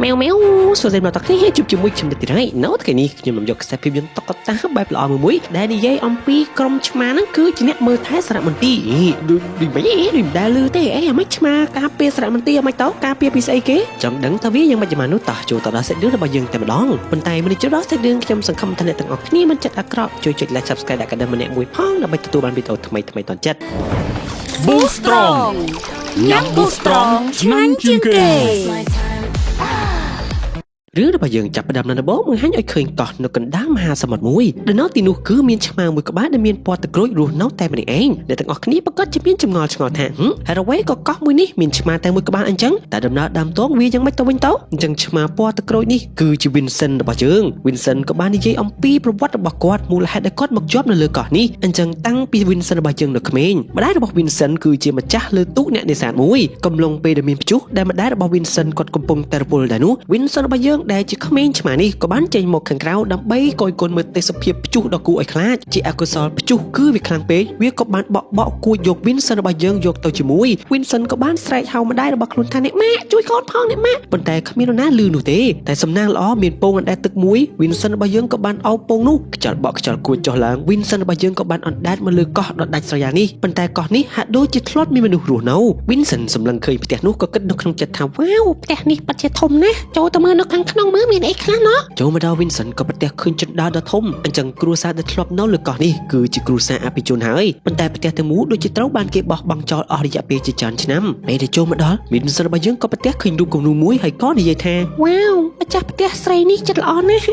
មែវមែវសួស្តីមកដល់គ្នាជួបជាមួយខ្ញុំទៀតហើយនៅថ្ងៃនេះខ្ញុំនឹងយកខ្សែភាពយន្តតុក្កតាបែបល្អមួយដែលនិយាយអំពីក្រុមឆ្មាហ្នឹងគឺជាអ្នកមើលថែសារមន្ទីរដូចដូចមិនអីដូចមិនដែលឮទេអីអាម៉េចឆ្មាការពារសារមន្ទីរអាម៉េចទៅការពារពីស្អីគេចង់ដឹងថាវាយ៉ាងម៉េចយ៉ាងម៉ានោះតោះចូលទៅដល់សាច់រឿងរបស់យើងតែម្ដងប៉ុន្តែមុននេះចូលដល់សាច់រឿងខ្ញុំសង្ឃឹមថាអ្នកទាំងអស់គ្នាមិនចិត្តអាក្រក់ជួយចុច like subscribe ដាក់កណ្ដឹងម្នាក់មួយផងដើម្បីទទួលបានវីដេអូថ្មីៗតន់ចិត្ត Boost Strong ញ៉ាំ Boost Strong ឆ្ងាញ់ជាងគេ រឿងរបស់យើងចាប់ផ្ដើមនៅដំបូងបង្ហាញឲ្យឃើញកោះនៅកណ្ដាលមហាសមុទ្រមួយដែលនៅទីនោះគឺមានឆ្មាមួយក្បាលដែលមានពណ៌ទឹកក្រូចរស់នៅតែម្នាក់ឯងអ្នកទាំងអស់គ្នាប្រកាសជាមានចម្ងល់ឆ្ងល់ថាហឹមហើយអ្វីក៏កោះមួយនេះមានឆ្មាតែមួយក្បាលអញ្ចឹងតែដំណើរដើមទងវាយ៉ាងម៉េចទៅវិញទៅអញ្ចឹងឆ្មាពណ៌ទឹកក្រូចនេះគឺជា Vincent របស់យើង Vincent ក៏បាននិយាយអំពីប្រវត្តិរបស់គាត់មូលហេតុដែលគាត់មកជាប់នៅលើកោះនេះអញ្ចឹងតាំងពី Vincent របស់យើងនៅក្មេងម្ដាយរបស់ Vincent គឺជាម្ចាស់លើទូកអ្នកនេសាទមួយកំឡុងពេលដែលមានព្យុះដែលម្ដាយរបស់ Vincent គាត់កំពុងតែរវល់ដែរនោះ Vincent របស់យើងដែលជាក្មេងឆ្មានេះក៏បានចេញមកខាងក្រៅដើម្បីកយគន់មើលទេសភាពព្យុះដ៏គួរឲ្យខ្លាចជាអកុសលព្យុះគឺវាខ្លាំងពេកវាក៏បានបក់បក់គួចយក Vincent របស់យើងយកទៅជាមួយ Vincent ក៏បានស្រែកហៅម្ដាយរបស់ខ្លួនថាអ្នកម៉ាក់ជួយកូនផងអ្នកម៉ាក់ប៉ុន្តែគ្មាននរណាឮនោះទេតែសំណាងល្អមានពងអណ្ដែតទឹកមួយ Vincent របស់យើងក៏បានអោបពងនោះខ្យល់បក់ខ្យល់គួចចុះឡើង Vincent របស់យើងក៏បានអណ្ដែតមកលើកោះដ៏ដាច់ស្រយាលនេះប៉ុន្តែកោះនេះហាក់ដូចជាធ្លាប់មានមនុស្សរស់នៅ Vincent សម្លឹងឃើញផ្ទះនោះក៏គិតនៅក្នុងចិត្តថាវ៉ាវផ្ទះនេះពិតជាធំណាស់ចូលទៅមើលនៅខាងក្នុងមើលមានអីខ្លះណោះចូលមកដល់ Vincent ក៏ប្រទះឃើញជណ្ដើរដ៏ធំអញ្ចឹងគ្រួសារដែលធ្លាប់នៅលើកោះនេះគឺជាគ្រួសារអភិជនហើយប៉ុន្តែផ្ទះទាំងមូលដូចជាត្រូវបានគេបោះបង់ចោលអស់រយៈពេលជាច្រើនឆ្នាំពេលដែលចូលមកដល់ Vincent របស់យើងក៏ប្រទះឃើញរូបគំនូរមួយហើយក៏និយាយថាវ៉ាវម្ចាស់ផ្ទះស្រីនេះចិត្តល្អណាស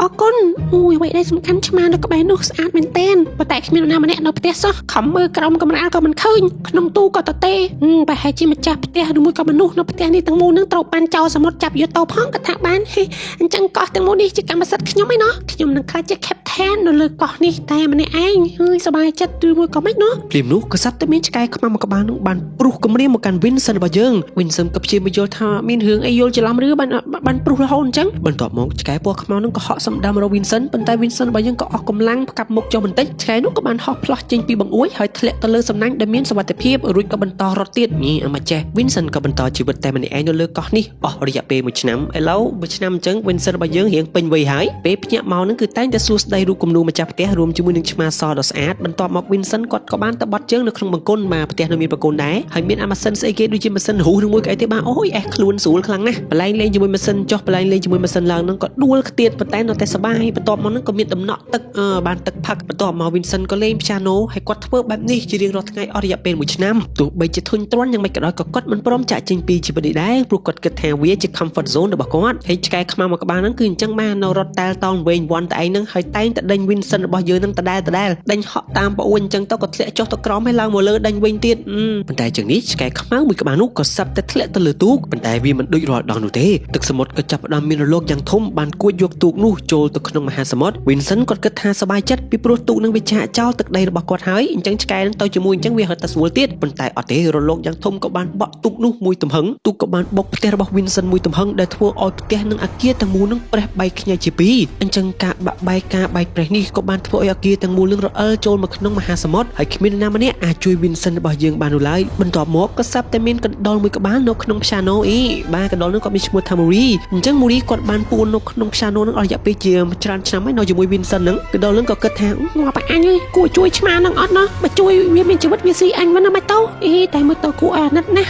់អរគុណអូយអ្វីដែលសំខាន់ឆ្មានៅក្បែរនោះស្អាតមែនទែនប៉ុន្តែគ្មាននរណាម្នាក់នៅផ្ទះសោះខំមើលក្រោមកម្រាលក៏មិនឃើញក្នុងទូក៏តទេហឹមប្រហែលជាម្ចាស់ផ្ទះឬមួយក៏មនុស្សនៅផ្ទះនេះទាំងមូលនឹងត្រូវបានចោលសមុទ្រចាប់យកទៅផងក៏ថាបានហេអញ្ចឹងកោះទាំងមូលនេះជាកម្មសិទ្ធិខ្ញុំឯណោះខ្ញុំនឹងក្លាយជា captain នៅលើកោះនេះតែម្នាក់ឯងហើយសប្បាយចិត្តឬមួយក៏មិនណោះភ្លាមនោះក៏សត្វតែមានឆ្កែខ្មាំមួយក្បាលនោះបានព្រុសគម្រាមមកកាន់ Vincent របស់យើង Vincent ក៏ព្យាយាមយល់ថាមានរឿងអីយល់ច្រឡំឬបានបានព្រុសរហូតអញ្ចឹងបន្ទាប់មកឆ្កែពណ៌ខ្មៅនោះក៏ហក់សម្ដាំរក Vincent ប៉ុន្តែ Vincent របស់យើងក៏អស់កម្លាំងផ្កាប់មុខចុះបន្តិចឆ្កែនោះក៏បានហោះផ្លោះចេញពីបង្អួចហើយធ្លាក់ទៅលើសំណាញ់ដែលមានសុវត្ថិភាពរួចក៏បន្តរត់ទៀតនេះអាមកចេះ Vincent ក៏បន្តជីវិតតែម្នាក់ឯងនៅលើកោះនេះអស់រយៈពេល1ឆ្នាំឥឡូវមួយឆ្នាំអញ្ចឹង Vincent របស់យើងរៀងពេញវ័យហើយពេលភ្ញាក់មកនឹងគឺតែងតែសួស្តីរូបគំនូរម្ចាស់ផ្ទះរួមជាមួយនឹងឆ្មាសដ៏ស្អាតបន្ទាប់មក Vincent គាត់ក៏បានទៅបត់ជើងនៅក្នុងបង្គន់បាទផ្ទះនៅមានបង្គន់ដែរហើយមានអាម៉ាស៊ីនស្អីគេដូចជាម៉ាស៊ីនរុះឬមួយក៏អីទេបាទអូយអេសខ្លួនស្រួលខ្លាំងណាស់បលែងលេងជាមួយម៉ាស៊ីនចុះបលែងលេងជាមួយម៉ាស៊ីនឡើងនឹងក៏ដួលខ្ទៀតប៉ុន្តែនៅតែសប្បាយបន្ទាប់មកនឹងក៏មានតំណក់ទឹកអឺបានទឹកផឹកបន្ទាប់មក Vincent ក៏លេង piano ហើយគាត់ធ្វើបែបនេះជារៀងរាល់ថ្ងៃអស់រយៈពេល1ឆ្នាំទោះបីជាធុញទ្រាន់យ៉ាងម៉េចក៏ដោយក៏គាត់មិនព្រមចាក់ចេញពីជីវិតនេះដែរព្រោះគាត់គិតថាវាជា comfort zone របស់គាត់ហើយឆ្កែខ្មៅមួយក្បាលហ្នឹងគឺអញ្ចឹងបាននៅរត់តែលតោងវែងវាន់តែឯងហ្នឹងហើយតែងតែដេញ Vincent របស់យើងហ្នឹងដដែលដដែលដេញហក់តាមប្អូនអញ្ចឹងទៅក៏ធ្លាក់ចុះទៅក្រោមហើយឡើងមកលើដេញវិញទៀតប៉ុន្តែជាងនេះឆ្កែខ្មៅមួយក្បាលនោះក៏សាប់តែធ្លាក់ទៅលើទូកប៉ុន្តែវាមិនដូចរាល់ដងនោះទេទឹកសមុទ្រក៏ចាប់ផ្ដើមមានរលកយ៉ាងធំបានគួចយកទូកនោះចូលទៅក្នុងមហាសមុទ្រ Vincent គាត់គិតថាសប្បាយចិត្តពីព្រោះទូកនឹងវាចាក់ចោលទឹកដីរបស់គាត់ហើយអញ្ចឹងឆ្កែនឹងទៅជាមួយអញ្ចឹងវាហត់តែស្រួលទៀតប៉ុន្តែអត់ទេរលកយ៉ាងធំក៏បានបក់ទូកនោះមួយទំហឹងទូកក៏បានបុកផ្ទះរបស់ Vincent មួយទំហឹងដែលធ្វើឲ្យផ្ទះនិងអគារទាំងមូលនឹងប្រេះបែកខ្ញែជាពីរអញ្ចឹងការបាក់បែកការបែកប្រេះនេះក៏បានធ្វើឲ្យអគារទាំងមូលនឹងរអិលចូលមកក្នុងមហាសមុទ្រហើយគ្មាននរណាម្នាក់អាចជួយ Vincent របស់យើងបាននោះឡើយបន្ទាប់មកក៏ស្រាប់តែមានកណ្ដុរមួយក្បាលនៅក្នុង piano អីបាទកណ្ដុរនោះក៏មានឈ្មោះថា Mori អញ្ចឹង Mori គាត់បានពួននៅក្នុង piano នឹងអស់រយៈពេលជាច្រើនឆ្នាំហើយនៅជាមួយ Vincent ហ្នឹងកណ្ដុរនឹងក៏គិតថាងាប់អញអើយគួរជួយឆ្មានឹងអត់ណោះបើជួយវាមានជីវិតវាស៊ីអញវិញណាមិនទៅអីតែមើលទៅគួរឲ្យអាណិតណាស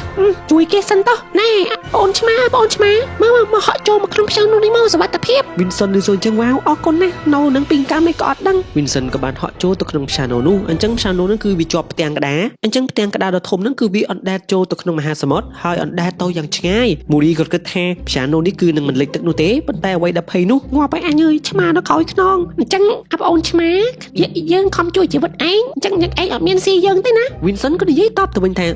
់ជួយគេសិនតោះណែបងឆ្មាបងឆ្មាមកមកហក់ចូលមកក្នុង piano នេះមកសុវត្ថិភាព Vincent ឮសូរអញ្ចឹងវ៉ាវអរគុណណាស់នៅនឹងពីកាមឯងក៏អត់ដឹង Vincent ក៏បានហក់ចូលទៅក្នុង piano នោះអញ្ចឹង piano នោះគឺវាជាប់ផ្ទាំងក្តារអញ្ចឹងផ្ទាំងក្តារដ៏ធំហ្នឹងគឺវាអណ្ដែតចូលទៅក្នុងមហាសមុទ្រហើយអណ្ដែតទៅយ៉ាងឆ្ងាយ Mori ក៏គិតថា piano នេះគឺនឹងមិនលិចទឹកនោះទេប៉ុន្តែអ្វីដែលភ័យនោះងាប់ហើយអញអើយឆ្មានៅក្រោយខ្នងអញ្ចឹងអាប្អូនឆ្មាយើងខំជួយជីវិតឯងអញ្ចឹងយើងឯងអត់មានស៊ីយើងទេណា Vincent ក៏និយាយតបទៅវិញថា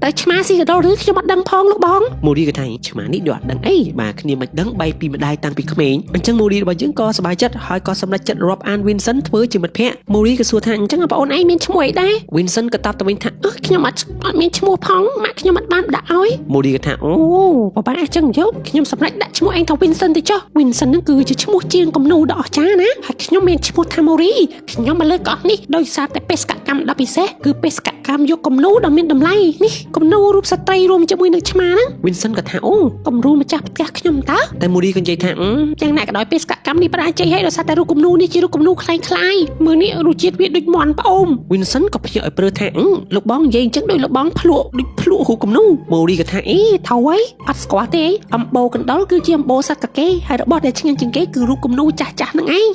តើឆ្មាស៊ីកដោឬខ្ញុំអត់ដឹងផងលោកបង Mori ក៏ថាឆ្មានេះដូចអត់ដឹងអីបាទគ្នាមិនដឹងបែកពីម្ដាយតាំងពីក្មេងអញ្ចឹង Mori របស់យើងក៏សប្បាយចិត្តហើយក៏សម្រេចចិត្តរាប់អាន Vincent ធ្វើជាមិត្តភក្តិ Mori ក៏សួរថាអញ្ចឹងបងប្អូនឯងមានឈ្មោះអីដែរ Vincent ក៏តបទៅវិញថាអឺខ្ញុំអត់អត់មានឈ្មោះផងម៉ាក់ខ្ញុំអត់បានដាក់ឲ្យ Mori ក៏ថាអូបបាអញ្ចឹងយកខ្ញុំសម្រេចដាក់ឈ្មោះឯងថា Vincent ទៅចុះ Vincent ហ្នឹងគឺជាឈ្មោះជាងគំនូរដ៏អស្ចារ្យណាហើយខ្ញុំមានឈ្មោះថា Mori ខ្ញុំមកលើកោះនេះដោយសារតែបេសកកម្មដ៏ពិសេសគឺបេសកកម្មយកគំនូរដ៏មានតម្លៃនេះគំនូររូបស្ត្រីរួមជាមួយនឹងឆ្មាហ្នឹង Vincent ក៏ថាអូគំរូម្ចាស់ផ្ទះខ្ញុំតើ តែមូរីក៏និយាយថាយ៉ាងណាក៏ដោយបេសកកម្មនេះបរាជ័យហើយដោយសារតែរូបគំនូរនេះជារូបគំនូរក្លែងក្លាយមើលនេះរសជាតិវាដូចមាន់ប្អូម Winson ក៏ភ្ញាក់ឲ្យព្រឺថាលោកបងនិយាយអញ្ចឹងដូចលោកបងភ្លក់ដូចភ្លក់រូបគំនូរមូរីក៏ថាអេថៅហើយអត់ស្គាល់ទេអំបូរកណ្ដុរគឺជាអំបូរសត្វកកេហើយរបស់ដែលឆ្ងាញ់ជាងគេគឺរូបគំនូរចាស់ចាស់ហ្នឹងឯង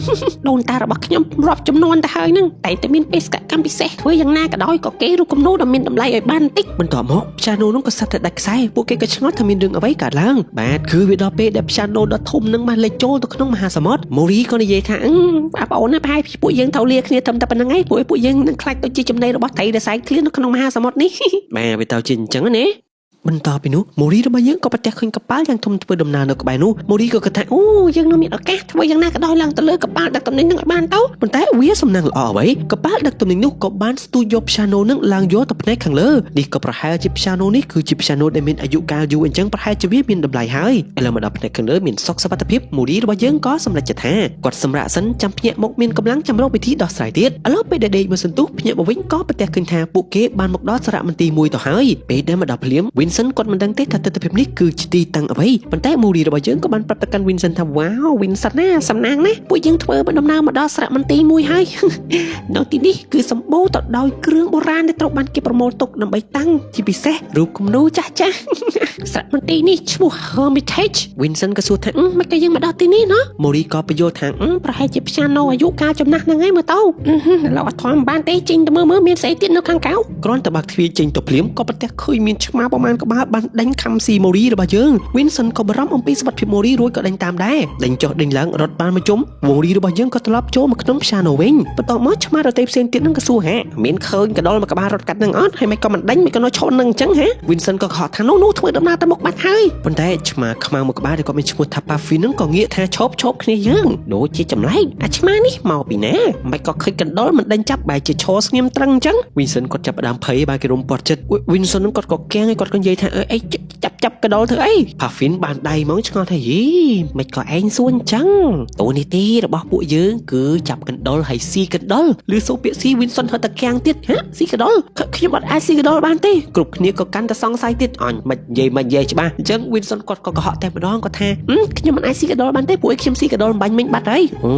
ដូនតារបស់ខ្ញុំរាប់ចំនួនទៅហើយហ្នឹងតែតែមានបេសកកម្មពិសេសធ្វើយ៉ាងណាក៏ដោយក៏គេរូបគំនូរដ៏មានតម្លៃឲ្យបានបន្តិចបន្ទាប់មកព្យ៉ាណូនោះក៏សត្វតែដាច់ខ្សែពួកគេក៏ឆ្ងល់ថាមានរឿងអ្វីកើតឡើងបាទគឺវាដល់ពេលដែលព្យ៉ាណូដ៏ធំនឹងបានលេចចូលទៅក្នុងមហាសមុទ្រម៉ូរីក៏និយាយថាអឺបងប្អូនណាប្រហែលពួកយើងត្រូវលាគ្នាត្រឹមតែប៉ុណ្្នឹងឯងពួកពួកយើងនឹងខ្លាចទៅជាចំណីរបស់ត្រីដែលសែងឃ្លាននៅក្នុងមហាសមុទ្រនេះ បាទវាទៅជាអញ្ចឹងណាបន្ទាប់ពីនោះមូរីរបស់យើងក៏ប្រទះឃើញកប៉ាល់យ៉ាងធំធ្វើដំណើរនៅក្បែរនោះមូរីក៏គិតថាអូយើងនឹងមានឱកាសធ្វើយ៉ាងណាក៏ដោយឡើងទៅលើកប៉ាល់ដឹកទំនិញនឹងឲ្យបានទៅប៉ុន្តែវាសំណាងល្អអ្វីកប៉ាល់ដឹកទំនិញនោះក៏បានស្ទូចយកព្យ៉ាណូនឹងឡើងយកទៅផ្នែកខាងលើនេះក៏ប្រហែលជាព្យ៉ាណូនេះគឺជាព្យ៉ាណូដែលមានអាយុកាលយូរអញ្ចឹងប្រហែលជាវាមានតម្លៃហើយឥឡូវមកដល់ផ្នែកខាងលើមានសុខសុវត្ថិភាពមូរីរបស់យើងក៏សម្រេចចិត្តថាគាត់សម្រាកសិនចាំភ្ញាក់មកមានកម្លាំងចាំរកវិធីដោះស្រាយទៀតឥឡូវពេលដែលដេកមួយសន្ទុះភ្ញាក់មកវិញក៏ប្រទះឃើញថាពួកគេបានមកដល់សារមន្ទីរមួយទៅហើយពេលដែលមកដល់ភ្លាម Winson គាត់មិនដឹងទេថាទិដ្ឋភាពនេះគឺជាទីតាំងអ្វីប៉ុន្តែមូរីរបស់យើងក៏បានប្រាប់ទៅកាន់ Winson ថាវ៉ាវ Winson ណាសំណាងណាស់ពួកយើងធ្វើដំណើរមកដល់សារមន្ទីរមួយហើយ នៅទីនេះគឺសម្បូរទៅដោយគ្រឿងបុរាណដែលត្រូវបានគេប្រមូលទុកដើម្បីតាំងជាពិសេសរូបគំនូរចាស់ចាស់ សារមន្ទីរនេះឈ្មោះ Hermitage Winson ក៏សួរថាអឺមិនក៏យើងមកដល់ទីនេះណោះមូរីក៏បញ្យល់ថាអឺប្រហែលជាព្យ៉ាណូអាយុកាលចំណាស់ហ្នឹងឯងមើលទៅអឺហឺឥឡូវអត់ធំបានទេចេញទៅមើលមើលមានស្អីទៀតនៅខាងក្រៅគ្រាន់តែបើកទ្វារចេញទៅភ្លាមក៏ប្រទះឃើញមានឆ្មាប្រមាណក្បាលបានដេញខំស៊ីមូរីរបស់យើង Winson ក៏បារម្ភអំពីសុវត្ថិភាពមូរីរួចក៏ដេញតាមដែរដេញចុះដេញឡើងរត់បានមួយជុំមូរីរបស់យើងក៏ត្រឡប់ចូលមកក្នុងព្យ៉ាណូវិញបន្ទាប់មកឆ្មាដទៃផ្សេងទៀតនឹងក៏សួរហាមានឃើញកដុលមកក្បាលរត់កាត់នឹងអត់ហើយមិនក៏មិនដេញមិនក៏នៅឈរនឹងអញ្ចឹងហា Winson ក៏ខកថានោះនោះធ្វើដំណើរទៅមុខបាត់ហើយប៉ុន្តែឆ្មាខ្មៅមួយក្បាលដែលគាត់មានឈ្មោះថា Puffy នឹងក៏ងាកថាឈប់ឈប់គ្នាយើងដូចជាចម្លែកអាឆ្មានេះមកពីណាមិនក៏ឃើញកណ្ដុរមិនដេញចាប់បែរជាឈរស្ងៀមត្រឹងអញ្ចឹង Winson គាត់ចាប់ផ្ដើមភ័យបាទគេរុំពាត់ចិត្ត Winson នឹងគាត់ក៏កាំងហើយគាត់ក៏និយាយថាអឺអីចាប់ចាប់កណ្ដុរធ្វើអី Puffin បានដៃហ្មងឆ្ងល់ថាយីមិនក៏ឯងសួរអញ្ចឹងតួនាទីរបស់ពួកយើងគឺចាប់កណ្ដុរហើយស៊ីកណ្ដុរឬសូពាក្យស៊ី Winson ហត់តែកាំងទៀតហាស៊ីកណ្ដុរខ្ញុំអត់អាចស៊ីកណ្ដុរបានទេគ្រប់គ្នាក៏កាន់តែសង្ស័យទៀតអញមិននិយាយមិននិយាយច្បាស់អញ្ចឹង Winson គាត់ក៏កុហកតែម្ដងគាត់ថាខ្ញុំមិនអាចស៊ីកណ្ដុរបានទេព្រោះខ្ញុំស៊ីកណ្ដុរបាញ់មិញបាត់ហើយអូ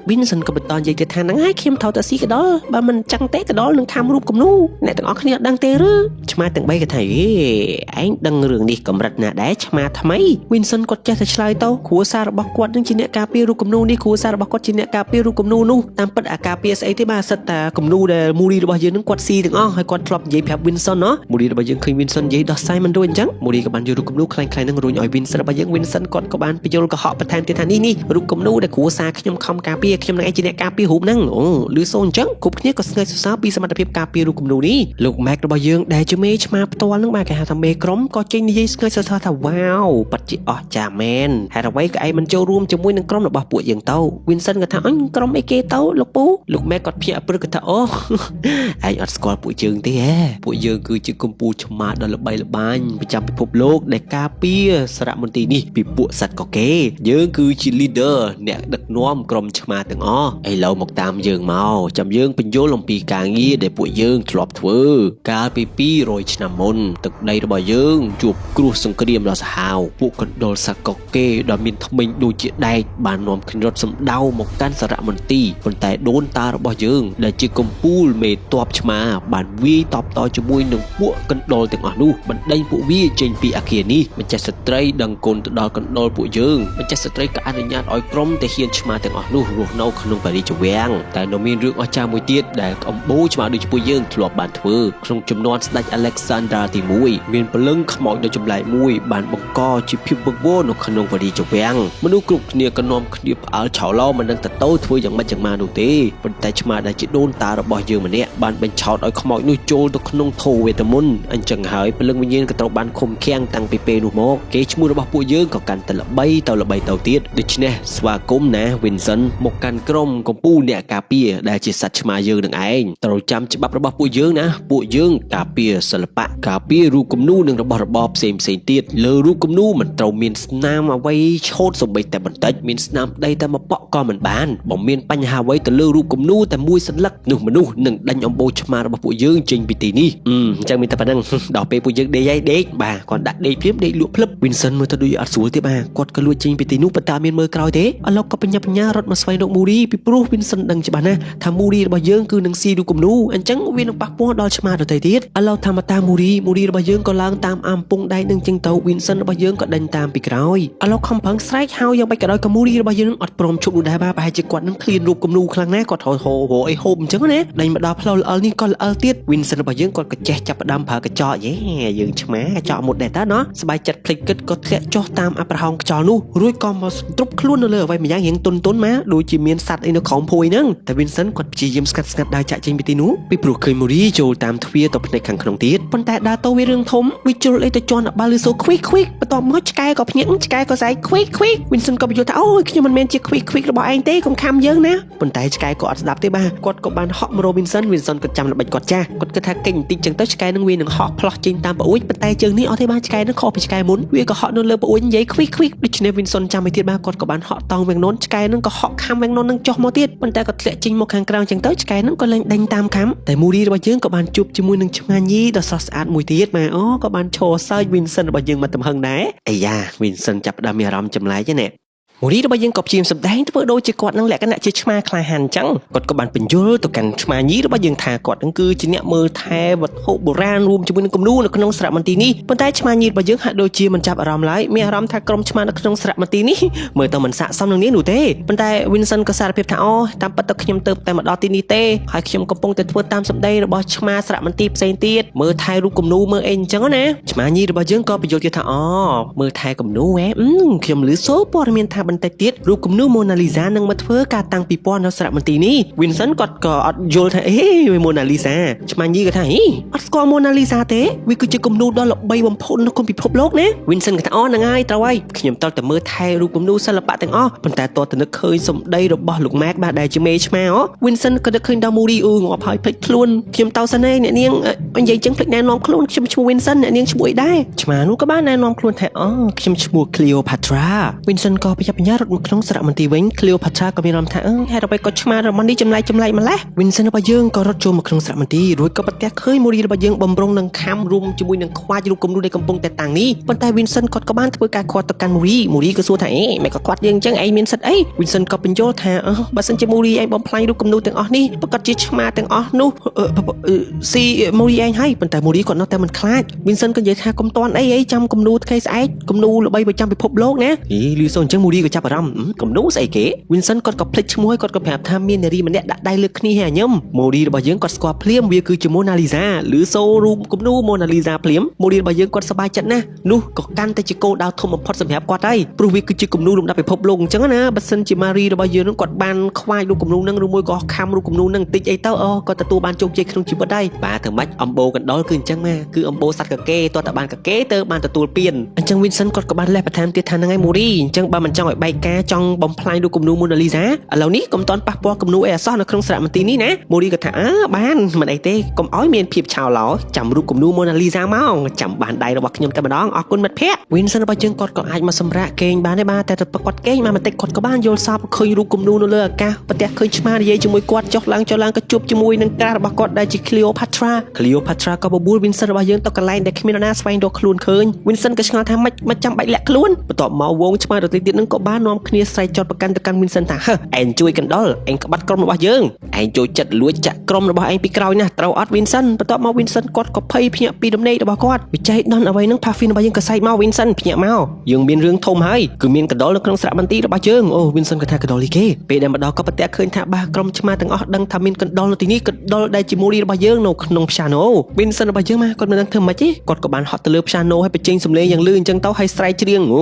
Winson ក៏បន្តនិយាយទៀតថាហ្នឹងហើយខ្ញុំត្រូវតែស៊ីកណ្ដុរបើមិនចឹងទេកណ្ដុរនឹងខាំរូបគំនូអ្នកទាំងអស់គ្នាអត់ដឹងទេឬឆ្មាទាំង3ក៏ថាអេឯងដឹងរឿងនេះកម្រិតណាដែរឆ្មាថ្មី Winson គាត់ចេះតែឆ្លើយទៅគ្រួសាររបស់គាត់នឹងជាអ្នកការពាររូបគំនូនេះគ្រួសាររបស់គាត់ជាអ្នកការពាររូបគំនូនោះតាមពិតអាការពារស្អីទេបាទសិតតែគំនូដែលមូរីរបស់យើងនឹងគាត់ស៊ីទាំងអស់ហើយគាត់ធ្លាប់និយាយប្រាប់ Winson ណោះមូរីរបស់យើងឃើញ Winson និយាយដោះស្រាយមិនរួចអញ្ចឹងមូរីក៏បានយករូបគំនូខ្លាំងៗនឹងរុញឲ្យ Winson របស់យើង Winson គាត់ក៏បានបញ្យល់កុហកបន្ថែមទៀតថានេះនេះរូបគំនូដែលគ្រួសារខ្ញុំខំការពារខ្ញុំនឹងឯងជាអ្នកការពាររូបហ្នឹងអូឮសូរអញ្ចឹងគ្រប់គ្នាក៏ស្ងើចសរសើរពីសមត្ថភាពការពាររូបគំនូនេះលោក Mac របស់យើងដែលជាមេឆ្មាផ្ទាល់នឹងបាទគេហៅថាមេក្រុមក៏ចេញនិយាយស្ងើចសរសើរថាវ៉ាវពិតជាអស្ចារ្យមែនហេតុអ្វីក៏ឯងមិនចូលរួមជាមួយនឹងក្រុមរបស់ពួកយើងទៅ Winson ក៏ថាអញក្រុមអីគេទៅលោកពូលោក Mac គាត់ភ្ញាក់ព្រឹកក៏ថាអូ ឯងអត់ស្គាល់ពួកយើងទេហ៎ពួកយើងគឺជាកម្ពូលឆ្មាដ៏ល្បីល្បាញប្រចាំពិភពលោកដែលការពារសារមន្ទីរនេះពីពួកសត្វកកេយើងគឺជា leader អ្នកដឹកនាំក្រុមឆ្មាទាំងអស់ឥឡូវមកតាមយើងមកចាំយើងបញ្យល់អំពីការងារដែលពួកយើងធ្លាប់ធ្វើកាលពី200ឆ្នាំមុនទឹកដីរបស់យើងជួបគ្រោះសង្គ្រាមដ៏សាហាវពួកកណ្ដុរសត្វកកេដ៏មានធ្មេញដូចជាដែកបាននាំគ្នារត់សម្ដៅមកកាន់សារមន្ទីរប៉ុន្តែដូនតារបស់យើងដែលជាកំពូលមេតបឆ្មាបានវាយតបតជាមួយនឹងពួកកណ្ដុរទាំងអស់នោះបណ្ដេញពួកវាចេញពីអាគារនេះម្ចាស់ស្ត្រីដឹងគុណទៅដល់កណ្ដុរពួកយើងម្ចាស់ស្ត្រីក៏អនុញ្ញាតឲ្យក្រុមទាហានឆ្មាទាំងអស់នោះរស់នៅក្នុងព្រះរាជវាំងតែនៅមានរឿងអស្ចារ្យមួយទៀតដែលអំបូរឆ្មាដូចពួកយើងធ្លាប់បានធ្វើក្នុងចំនួនស្ដេច Alexander ទី1មានព្រលឹងខ្មោចដ៏ចម្លែកមួយបានបង្កជាភាពវឹកវរនៅក្នុងព្រះរាជវាំងមនុស្សគ្រប់គ្នាក៏នាំគ្នាផ្អើលឆោឡោមិនដឹងតទៅធ្វើយ៉ាងម៉េចយ៉ាងម៉ានោះទេប៉ុន្តែឆ្មាដែលជាដូនតារបស់យើងម្នាក់បានបញ្ឆោតឲ្យខ្មោចនោះចូលទៅក្នុងថូវេទមន្តអញ្ចឹងហើយព្រលឹងវិញ្ញាណក៏ត្រូវបានឃុំឃាំងតាំងពីពេលនោះមកគេឈ្មោះរបស់ពួកយើងក៏កាន់តែល្បីទៅល្បីទៅទៀតដូច្នេះស្វាគមន៍ណា Winson មកកាន់ក្រុមកម្ពូលអ្នកការពារដែលជាសត្វឆ្មាយើងនឹងឯងត្រូវចាំច្បាប់របស់ពួកយើងណាពួកយើងការពារសិល្បៈការពាររូប គំនូរនិងរបស់របរផ្សេងផ្សេងទៀតលើរូបគំនូរមិនត្រូវមានស្នាមអ្វីឆូតសូម្បីតែបន្តិចមានស្នាមដីតែមួយប៉ក់ក៏មិនបានបើមានបញ្ហាអ្វីទៅលើរូបគំនូរតែមួយសន្លឹកនោះមនុស្សនឹងដេញអំបូរឆ្មារបស់ពួកយើងចេញពីទីនេះអញ្ចឹងមានតែប៉ុណ្្នឹងដល់ពេលពួកយើងដេកហើយដេកបាទគាត់ដាក់ដេកភ្លាមដេកលក់ភ្លឹប Vincent មើលទៅដូចអត់ស្រួលទេបាទគាត់ក៏លួចចេញពីទីនោះប៉ុន្តែមានមើលក្រោយទេឥឡូវក៏បញ្ញាបញ្ញារត់មកស្វែងរកមូរីពីព្រោះ Vincent ដឹងច្បាស់ណាស់ថាមូរីរបស់យើងគឺនឹងស៊ីរូបគំនូរអញ្ចឹងវានឹងប៉ះពាល់ដល់ឆ្មាដទៃទៀតឥឡូវធម្មតាមូរីមូរីរបស់យើងក៏ឡើងតាមអាមពងដែកនឹងចឹងទៅ Vincent របស់យើងក៏ដេញតាមពីក្រោយឥឡូវខំប្រឹងស្រែកហៅយ៉ាងបាច់ក៏ដោយក៏មូរីរបស់យើងនឹងអត់ព្រមឈប់នោះដែរបាទប្រហែលជាគាត់នឹងឃ្លានរូបគំនូរខ្លាំងណាស់គាត់ហោហោរអីហូបអញ្ចឹងណាដេញមកដល់ផ្លូវល្អិលនេះក៏ល្អិលទៀត Vincent របស់យើងគាត់ក៏ចេះចាប់ផ្ដើមប្រើកញ្ចក់យេយើងឆ្មាកញ្ចក់មុតដែរតើណោះសบายចិត្តភ្លេចគិតក៏ធ្លាក់ចុះតាមអប្រហោងខ្យល់នោះរួចក៏មកសន្ទ្រប់ខ្លួននៅលើអ្វីម្យ៉ាងរៀងទុនទុនមកដូចជាមានសត្វអីនៅក្រោមភួយហ្នឹងតែ Vincent គាត់ព្យាយាមស្ងាត់ស្ងាត់ដើរចាក់ចេញពីទីនោះពីព្រោះឃើញមូរីចូលតាមទ្វារទៅផ្នែកខាងក្នុងទៀតប៉ុន្តែដើរទៅវារឿងធំវាជ្រុលអីទៅជន់បាល់លឺសូខ្វីខ្វីបន្ទាប់មកឆ្កែក៏ភ្ញាក់ឆ្កែក៏ស្រែកខ្វីខ្វី Vincent ក៏បញ្យល់ថាអូយខ្ញុំមិនមែនជាខ្វីខ្វីរបស់ឯងទេកុំខំយើងណាប៉ុន្តែឆ្កែក៏អត់ស្ដាប់ទេបាទគាត់ក៏បានហក់មករក Vincent Vincent ក៏ចាំល្បិចគាត់ចាស់គាត់គិតថាគេចបន្តិចចឹងទៅឆ្កែនឹងវានឹងហក់ផ្លោះចេញតាមប្អួយប៉ុន្តែជើងនេះអត់ទេបាទឆ្កែនឹងខុសពីឆ្កែមុនវាក៏ហក់នៅលើប្អួយនិយាយខ្វីខ្វីដូច្នេះ Vincent ចាំឲ្យទៀតបាទគាត់ក៏បានហក់តង់វាងននឆ្កែនឹងក៏ហក់ខំវាងនននឹងចុះមកទៀតប៉ុន្តែក៏ធ្លាក់ចេញមកខាងក្រៅចឹងទៅឆ្កែនឹងក៏លែងដេញតាមខំតែមូរីរបស់យើងក៏បានជួបជាមួយនឹងឆ្មាញីដ៏ស្រស់ស្អាតមួយទៀតបាទអូក៏បានឈរសើច Vincent របស់យើងមកទំហឹងដែរអាយ៉ា Vincent ចាប់ផ្ដើមមានអារម្មណ៍ចម្លែកណាមូរីរបស់យើងក៏ព្យាយាមសម្ដែងធ្វើដូចជាគាត់នឹងលក្ខណៈជាឆ្មាក្លាហានអញ្ចឹងគាត់ក៏បានបញ្យល់ទៅកាន់ឆ្មាញីរបស់យើងថាគាត់នឹងគឺជាអ្នកមើលថែវត្ថុបុរាណរួមជាមួយនឹងគំនូរនៅក្នុងសារមន្ទីរនេះប៉ុន្តែឆ្មាញីរបស់យើងហាក់ដូចជាមិនចាប់អារម្មណ៍ឡើយមានអារម្មណ៍ថាក្រុមឆ្មានៅក្នុងសារមន្ទីរនេះមើលទៅមិនស័ក្តិសមនឹងនាងនោះទេប៉ុន្តែ Vincent ក៏សារភាពថាអូតាមពិតទៅខ្ញុំទៅតែមកដល់ទីនេះទេហើយខ្ញុំកំពុងតែធ្វើតាមសម្ដីរបស់ឆ្មាសារមន្ទីរផ្សេងទៀតមើលថែរូបគំនូរមើលអីអញ្ចឹងណាឆ្មាញីរបស់យើងក៏បញ្យល់ទៀតថាអូមើលថែគំនូរហ៎ខ្ញុំឮសូរព័ត៌មានថាបន្តិចទៀតរូបគំនូរម៉ូណាលីសានឹងមកធ្វើការតាំងពិព័រណ៍នៅសារមន្ទីរនេះ Vincent គាត់ក៏អត់យល់ថាអេម៉ូណាលីសាឆ្មាញីក៏ថាហីអត់ស្គាល់ម៉ូណាលីសាទេវាគឺជាគំនូរដ៏ល្បីបំផុតនៅក្នុងពិភពលោកណា Vincent ក៏ថាអូហ្នឹងហើយត្រូវហើយខ្ញុំត្រូវតែមើលថែរូបគំនូរសិល្បៈទាំងអស់ប៉ុន្តែតើទៅនឹកឃើញសម្ដីរបស់លោកម៉ាកបាទដែលជាមេឆ្មាអូ Vincent ក៏នឹកឃើញដល់មូរីអឺងាប់ហើយភ្លេចខ្លួនខ្ញុំទៅសិនឯងអ្នកនាងនិយាយចឹងភ្លេចណែនាំខ្លួនខ្ញុំឈ្មោះ Vincent អ្នកនាងឈ្មោះអីដែរឆ្មានោះក៏បានណែនាំខ្លួនថាអូខ្ញុំឈ្មោះ Cleopatra Vincent ក៏ប្រយ័ត្នប្រយែងរត់មកក្នុងសារមន្ទីរវិញ Cleopatra ក៏មានអារម្មណ៍ថាអឺហេតុអ្វីក៏ឆ្មារបស់នេះចម្លែកចម្លែកម្លេះ Vincent របស់យើងក៏រត់ចូលមកក្នុងសារមន្ទីររួចក៏ប្រទះឃើញមូរីរបស់យើងបំរុងនឹងខំរួមជាមួយនឹងខ្វាចរូបគំនូរដែលកំពុងតែតាំងនេះប៉ុន្តែ Vincent គាត់ក៏បានធ្វើការខាត់ទៅកាន់មូរីមូរីក៏សួរថាអេមិនក៏ខាត់យើងអញ្ចឹងឯងមានសិទ្ធអី Vincent ក៏បញ្យល់ថាអឺបើសិនជាមូរីឯងបំផ្លាញរូបគំនូរទាំងអស់នេះប្រកាសជាឆ្មាទាំងអស់នោះស៊ីមូរីឯងហើយប៉ុន្តែមូរីគាត់នៅតែមិនខ្លាច Vincent ក៏និយាយថាកុំតន់អីអីចាំគំនូរថ្ងៃស្អែកគំនូរល្បីប្រចាំពិភពលោកណាអីលឺសូអញ្ចឹងមូរីក៏ចាប់អារម្មណ៍គំនូរស្អីគេ Vincent គាត់ក៏ភ្លេចឈ្មោះហើយគាត់ក៏ប្រាប់ថាមាននារីម្នាក់ដាក់ដៃលើគ្នាហើយញឹមមូរីរបស់យើងគាត់ស្គាល់ភ្លាមវាគឺជាម៉ូណាលីសាឬសូរូបគំនូរម៉ូណាលីសាភ្លាមមូរីរបស់យើងគាត់សប្បាយចិត្តណាស់នោះក៏កាន់តែជាគោលដៅធំបំផុតសម្រាប់គាត់ហើយព្រោះវាគឺជាគំនូរលំដាប់ពិភពលោកអញ្ចឹងណាបើសិនជាម៉ារីរបស់យើងនឹងគាត់បានខ្វាយរូបគំនូរនឹងឬមួយក៏ខំរូបគំនូរនឹងបន្តិចអីទៅអូគាត់ទទួលបានជោគជ័យក្នុងជីវិតហើយបាទធ្វើម៉េចអំបូរកណ្ដុរគឺអញ្ចឹងណាគឺអំបូរសត្វកកេតើតើបានកកេទៅបានទទួលពានអញ្ចឹង Vincent គាត់ក៏បានលេះបន្ថែមទៀតថាហ្នឹងហើយមូរីអញ្ចឹងបើមិនចង់ឲ្យបែកការចង់បំផ្លាញរូបគំនូរម៉ូណាលីសាឥឡូវនេះកុំតន់ប៉ះពាល់គំនូរអីអសោះនៅក្នុងសារមន្ទីរនេះណាមូរីក៏ថាអើបានមិនអីទេកុំឲ្យមានភាពឆោឡោចាំរូបគំនូរម៉ូណាលីសាមកចាំបានដៃរបស់ខ្ញុំតែម្ដងអរគុណមិត្តភក្តិ Vincent របស់យើងគាត់ក៏អាចមកសម្រាកគេងបានដែរបាទតែទៅគាត់គេងមកបន្តិចគាត់ក៏បានយល់សពឃើញរូបគំនូរនៅលើអាកាសប្រទះឃើញឆ្មានិយាយជាមួយគាត់ចុះឡើងចុះឡើងក៏ជួបជាមួយនឹងក្រាស់របស់គាត់ដែលជា Cleopatra Cleopatra ក៏បបួល Vincent របស់យើងទៅកន្លែងដែលគ្មាននរណាស្វែងរកខ្លួនឃើញ Vincent ក៏ឆ្ងល់ថាម៉េចមិនចាំបាច់លាក់ខ្លួនបន្ទាប់មកវងឆ្មាដទៃទៀតនឹងក៏បាននាំគ្នាស្រែកចោទប្រកាន់ទៅកាន់ Vincent ថាហឺឯងជួយកណ្ដុលឯងក្បាត់ក្រុមរបស់យើងឯងចូលចិត្តលួចចាក់ក្រុមរបស់ឯងពីក្រោយណាស់ត្រូវអត់ Vincent បន្ទាប់មក Vincent គាត់ក៏ភ័យភ្ញាក់ពីដំណេករបស់គាត់វិច័យដន់អ្វីនឹង Puffin របស់យើងក៏សែកមក Vincent ភ្ញាក់មកយើងមានរឿងធំហើយគឺមានកណ្ដុរនៅក្នុងសារមន្ទីររបស់យើងអូ Vincent ក៏ថាកណ្ដុរលីគេពេលដែលមកដល់ក៏ប្រទះឃើញថាបាសក្រុមឆ្មាទាំងអស់ដឹងថាមានកណ្ដុរនៅទីនេះកណ្ដុរដែលជាមូលីរបស់យើងនៅក្នុង piano Vincent របស់យើងមកគាត់មិនដឹងធ្វើម៉េចទេគាត់ក៏បានហត់ទៅលើ piano ហើយបញ្ចេញសំឡេងយ៉ាងលឺអញ្ចឹងទៅហើយស្រែកច្រៀងអ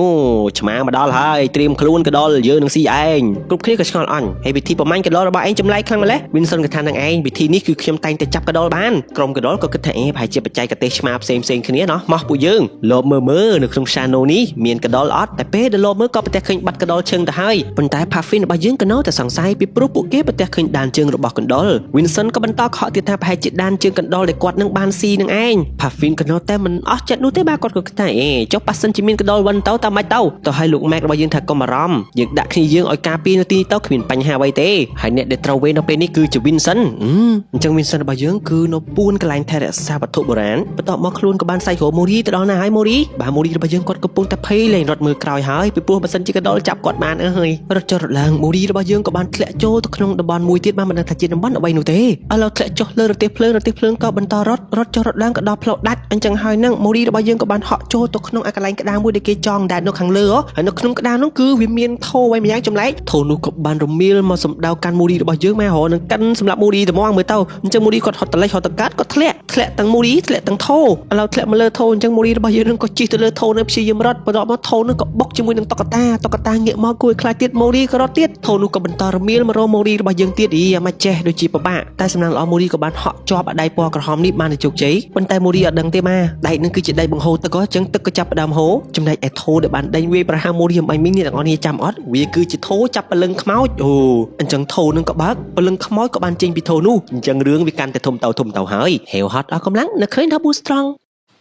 ូឆ្មាមកដល់ហើយត្រៀម មខ្លួនកដុលយើងនឹងស៊ីឯងគ្រប់គ្នាក៏ឆ្ងល់អញហើយវិធីប្រមាញ់កដុលរបស់ឯងចម្លែកខ្លាំងម្ល៉េះ Winson ក៏ថានឹងឯងវិធីនេះគឺខ្ញុំតែងតែចាប់កដុលបានក្រុមកដុលក៏គិតថាអេប្រហែលជាបច្ចេកទេសឆ្មាផ្សេងផ្សេងគ្នាណោះមកពួកយើងលបមើលមើលនៅក្នុង Shano នេះមានកដុលអត់តែពេលដែលលបមើលក៏ប្រទះឃើញបាត់កដុលឈឹងទៅហើយប៉ុន្តែ Puffin របស់យើងក៏នៅតែសង្ស័យពីព្រោះពួកគេប្រទះឃើញដានជើងរបស់កណ្ដុល Winson ក៏បន្តខកទៀតថាប្រហែលជាដានជើងកណ្ដុលដែលគាត់នឹងបានស៊ីនឹងឯង Puffin ក៏នៅតែមិនអស់ចិត្តនោះទេបាទគាត់ក៏គិតថាអេចុះប៉ះសិនជាមានកណ្ដុលវិនទៅតាមមិនទៅទៅឲ្យលោក Mac របស់យើងថាកុំបារម្ភយើងដាក់គ្នាយើងឲ្យការពារនៅទីនេះទៅគ្មានបញ្ហាអ្វីទេហើយអ្នកដែលត្រូវវេននៅពេលនេះគឺជា Winson អញ្ចឹង Winson របស់យើងគឺនៅពួនកន្លែងថែរក្សាវត្ថុបុរាណបន្ទាប់មកខ្លួនក៏បានសាច់រក Mori ទៅដល់ណាហើយ Mori បាទ Mori របស់យើងគាត់កំពុងតែភ័យលែងរត់មើលក្រោយហើយពីព្រោះបើសិនជាកណ្ដុលចាប់គាត់បានអើយរត់ចុះរត់ឡើង Mori របស់យើងក៏បានធ្លាក់ចូលទៅក្នុងតំបន់មួយទៀតបានមិនដឹងថាជាតំបន់អ្វីនោះទេឥឡូវធ្លាក់ចុះលើរទេះភ្លើងរទេះភ្លើងក៏បន្តរត់រត់ចុះរត់ឡើងក៏ដល់ផ្លូវដាច់អញ្ចឹងហើយនឹង Mori របស់យើងក៏បានហក់ចូលទៅក្នុងអាកន្លែងក្តារមួយដែលគេចងដែននៅខាងលើហើយនៅក្នុងក្តារនោះគឺវាមានថោអ្វីម្យ៉ាងចម្លែកថោនោះក៏បានរមៀលមកសម្ដៅកាន់ Mori របស់យើងមករនឹងកិនសម្រាប់ Mori ត្មងមើលទៅអញ្ចឹង Mori គាត់ហត់តលេចហត់តកាត់គាត់ធ្លាក់ធ្លាក់ទាំង Mori ធ្លាក់ទាំងថោឥឡូវធ្លាក់មកលើថោអញ្ចឹង Mori របស់យើងនឹងក៏ជិះទៅលើថោនឹងព្យាយាមរត់បន្ទាប់មកថោនឹងក៏បុកជាមួយនឹងតុក្កតាតុក្កតាងាកមកគួរឲ្យខ្លាចទៀត Mori ក៏រត់ទៀតថោនោះក៏បន្តរមៀលមករក Mori របស់យើងទៀតអីអាម៉េចចេះដូចជាពិបាកតែសំណាងល្អ Mori ក៏បានហក់ជាប់អាដៃពណ៌ក្រហមនេះបានទៅជោគជ័យប៉ុន្តែ Mori អត់ដឹងទេម៉ាដៃនឹងគឺជាដៃបង្ហូរទឹកអញ្ចឹងទឹកក៏ចាប់ផ្ដើមហូរចំណែកឯថោដែលបានដេញវាយប្រហារ Mori អំបញ្ញមិញនេះទាំងអស់គ្នាចាំអត់វាគឺជាថោចាប់ព្រលឹងខ្មោចអូអញ្ចឹងថោនឹងក៏បើកព្រលឹងខ្មោចក៏បានចេញពីថោនោះអញ្ចឹងរឿងវាកាន់តែធំទៅធំទៅហើយហេវហត់អស់កម្លាំងនៅឃើញថា Boost Strong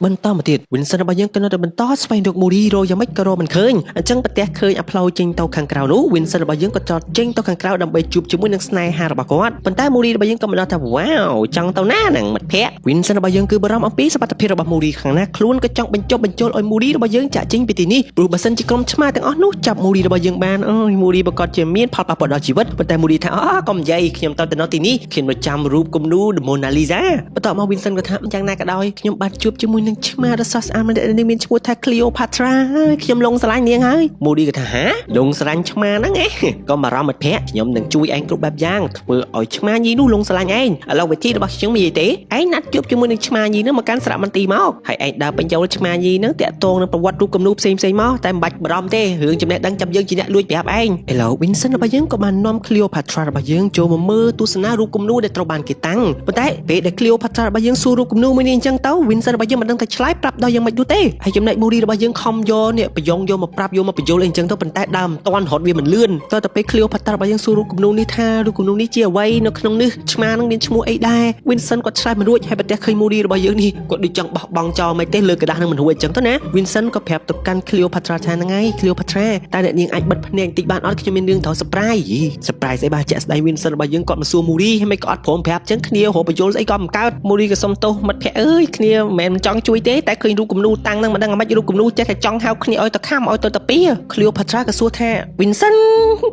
បន្តមកទៀត Winson របស់យើងក៏នៅតែបន្តស្វែងរក Mori រកយ៉ាងម៉េចក៏រកមិនឃើញអញ្ចឹងប្រទះឃើញអាផ្លូវចេញទៅខាងក្រៅនោះ Winson របស់យើងក៏ចតចេញទៅខាងក្រៅដើម្បីជួបជាមួយនឹងស្នេហារបស់គាត់ប៉ុន្តែ Mori របស់យើងក៏មិនដល់ថាវ៉ាវចង់ទៅណាហ្នឹងមិត្តភក្តិ Winson របស់យើងគឺបារម្ភអំពីសុវត្ថិភាពរបស់ Mori ខាងណាខ្លួនក៏ចង់បញ្ចុះបញ្ចូលឲ្យ Mori របស់យើងចាក់ចេញពីទីនេះព្រោះបើសិនជាក្រុមឆ្មាទាំងអស់នោះចាប់ Mori របស់យើងបានអើយ Mori ប្រកាសជាមានផលប៉ះពាល់ដល់ជីវិតប៉ុន្តែ Mori ថាអកុំនិយាយខ្ញុំទៅទៅនៅទីនេះខ្ញុំនៅចាំរូបគំនូ The Mona Lisa បន្ទាប់មក Winson ក៏ថាយ៉ាងណាក៏ដោយខ្ញុំបានជួបជាមួយនឹងឆ្មាដ៏ស្រស់ស្អាតម្នាក់ដែលមានឈ្មោះថា Cleopatra ហើយខ្ញុំលងស្រឡាញ់នាងហើយ Mori ក៏ថាហាលងស្រឡាញ់ឆ្មាហ្នឹងឯងកុំបារម្ភមិត្តភក្តិខ្ញុំនឹងជួយឯងគ្រប់បែបយ៉ាងធ្វើឲ្យឆ្មាញីនោះលងស្រឡាញ់ឯងឥឡូវវិធីរបស់ខ្ញុំនិយាយទេឯងណាត់ជួបជាមួយនឹងឆ្មាញីហ្នឹងមកកាន់សារមន្ទីរមកហើយឯងដើរបញ្ចូលឆ្មាញីហ្នឹងតាក់ទងនឹងប្រវត្តិរូបគំនូផ្សេងផ្សេងមកតែមិនបាច់បារម្ភទេរឿងចំណេះដឹងចាំយើងជាអ្នកលួចប្រាប់ឯងឥឡូវ Winson របស់យើងក៏បាននាំ Cleopatra របស់យើងចូលមកមើលទស្សនារូបគំនូដែលត្រូវបានគេតាំងប៉ុន្តែពេលដែល Cleopatra របស់យើងសួររូបគំនូមួយនេះអញ្ចឹងទៅ Winson របស់យើងមិនដឹងថាឆ្លើយប្រាប់ដល់យ៉ាងម៉េចនោះទេហើយចំណែក Mori របស់យើងខំយកនេះប្រយងយកមកប្រាប់យកមកបញ្យល់អីអញ្ចឹងទៅប៉ុន្តែដើមមិនតាន់រត់វាមិនលឿនតើតែពេល Cleopatra របស់យើងសួររូបគំនូនេះថារូបគំនូនេះជាអ្វីនៅក្នុងនេះឆ្មានឹងមានឈ្មោះអីដែរ Winson គាត់ឆ្លើយមិនរួចហើយប្រទះឃើញ Mori របស់យើងនេះគាត់ដូចចង់បោះបង់ចោលមិនទេលើក្រដាសនឹងមិនរួចអញ្ចឹងទៅណា Winson ក៏ប្រាប់ទៅកាន់ Cleopatra ថាហ្នឹងហើយ Cleopatra តែអ្នកនាងអាចបិទភ្នែកបន្តិចបានអត់ខ្ញុំមានរឿងត្រូវ surprise យី surprise អីបាទជាក់ស្ដែង Winson របស់យើងគាត់មកសួរ Mori ហើយមិនក៏អត់ព្រមប្រាប់អញ្ចឹងគ្នារកបញ្យល់ស្អីក៏មិនកើត Mori ក៏សុំទោសមិត្តភក្តិអើយគ្នាមិនមែនចង់ជួយទេតែឃើញរូបគំនូតាំងហ្នឹងមិនដឹងអាម៉េចរូបគំនូចេះតែចង់ហៅគ្នាឲ្យទៅខំឲ្យទៅតាពី Cleopatra ក៏សួរថា Winson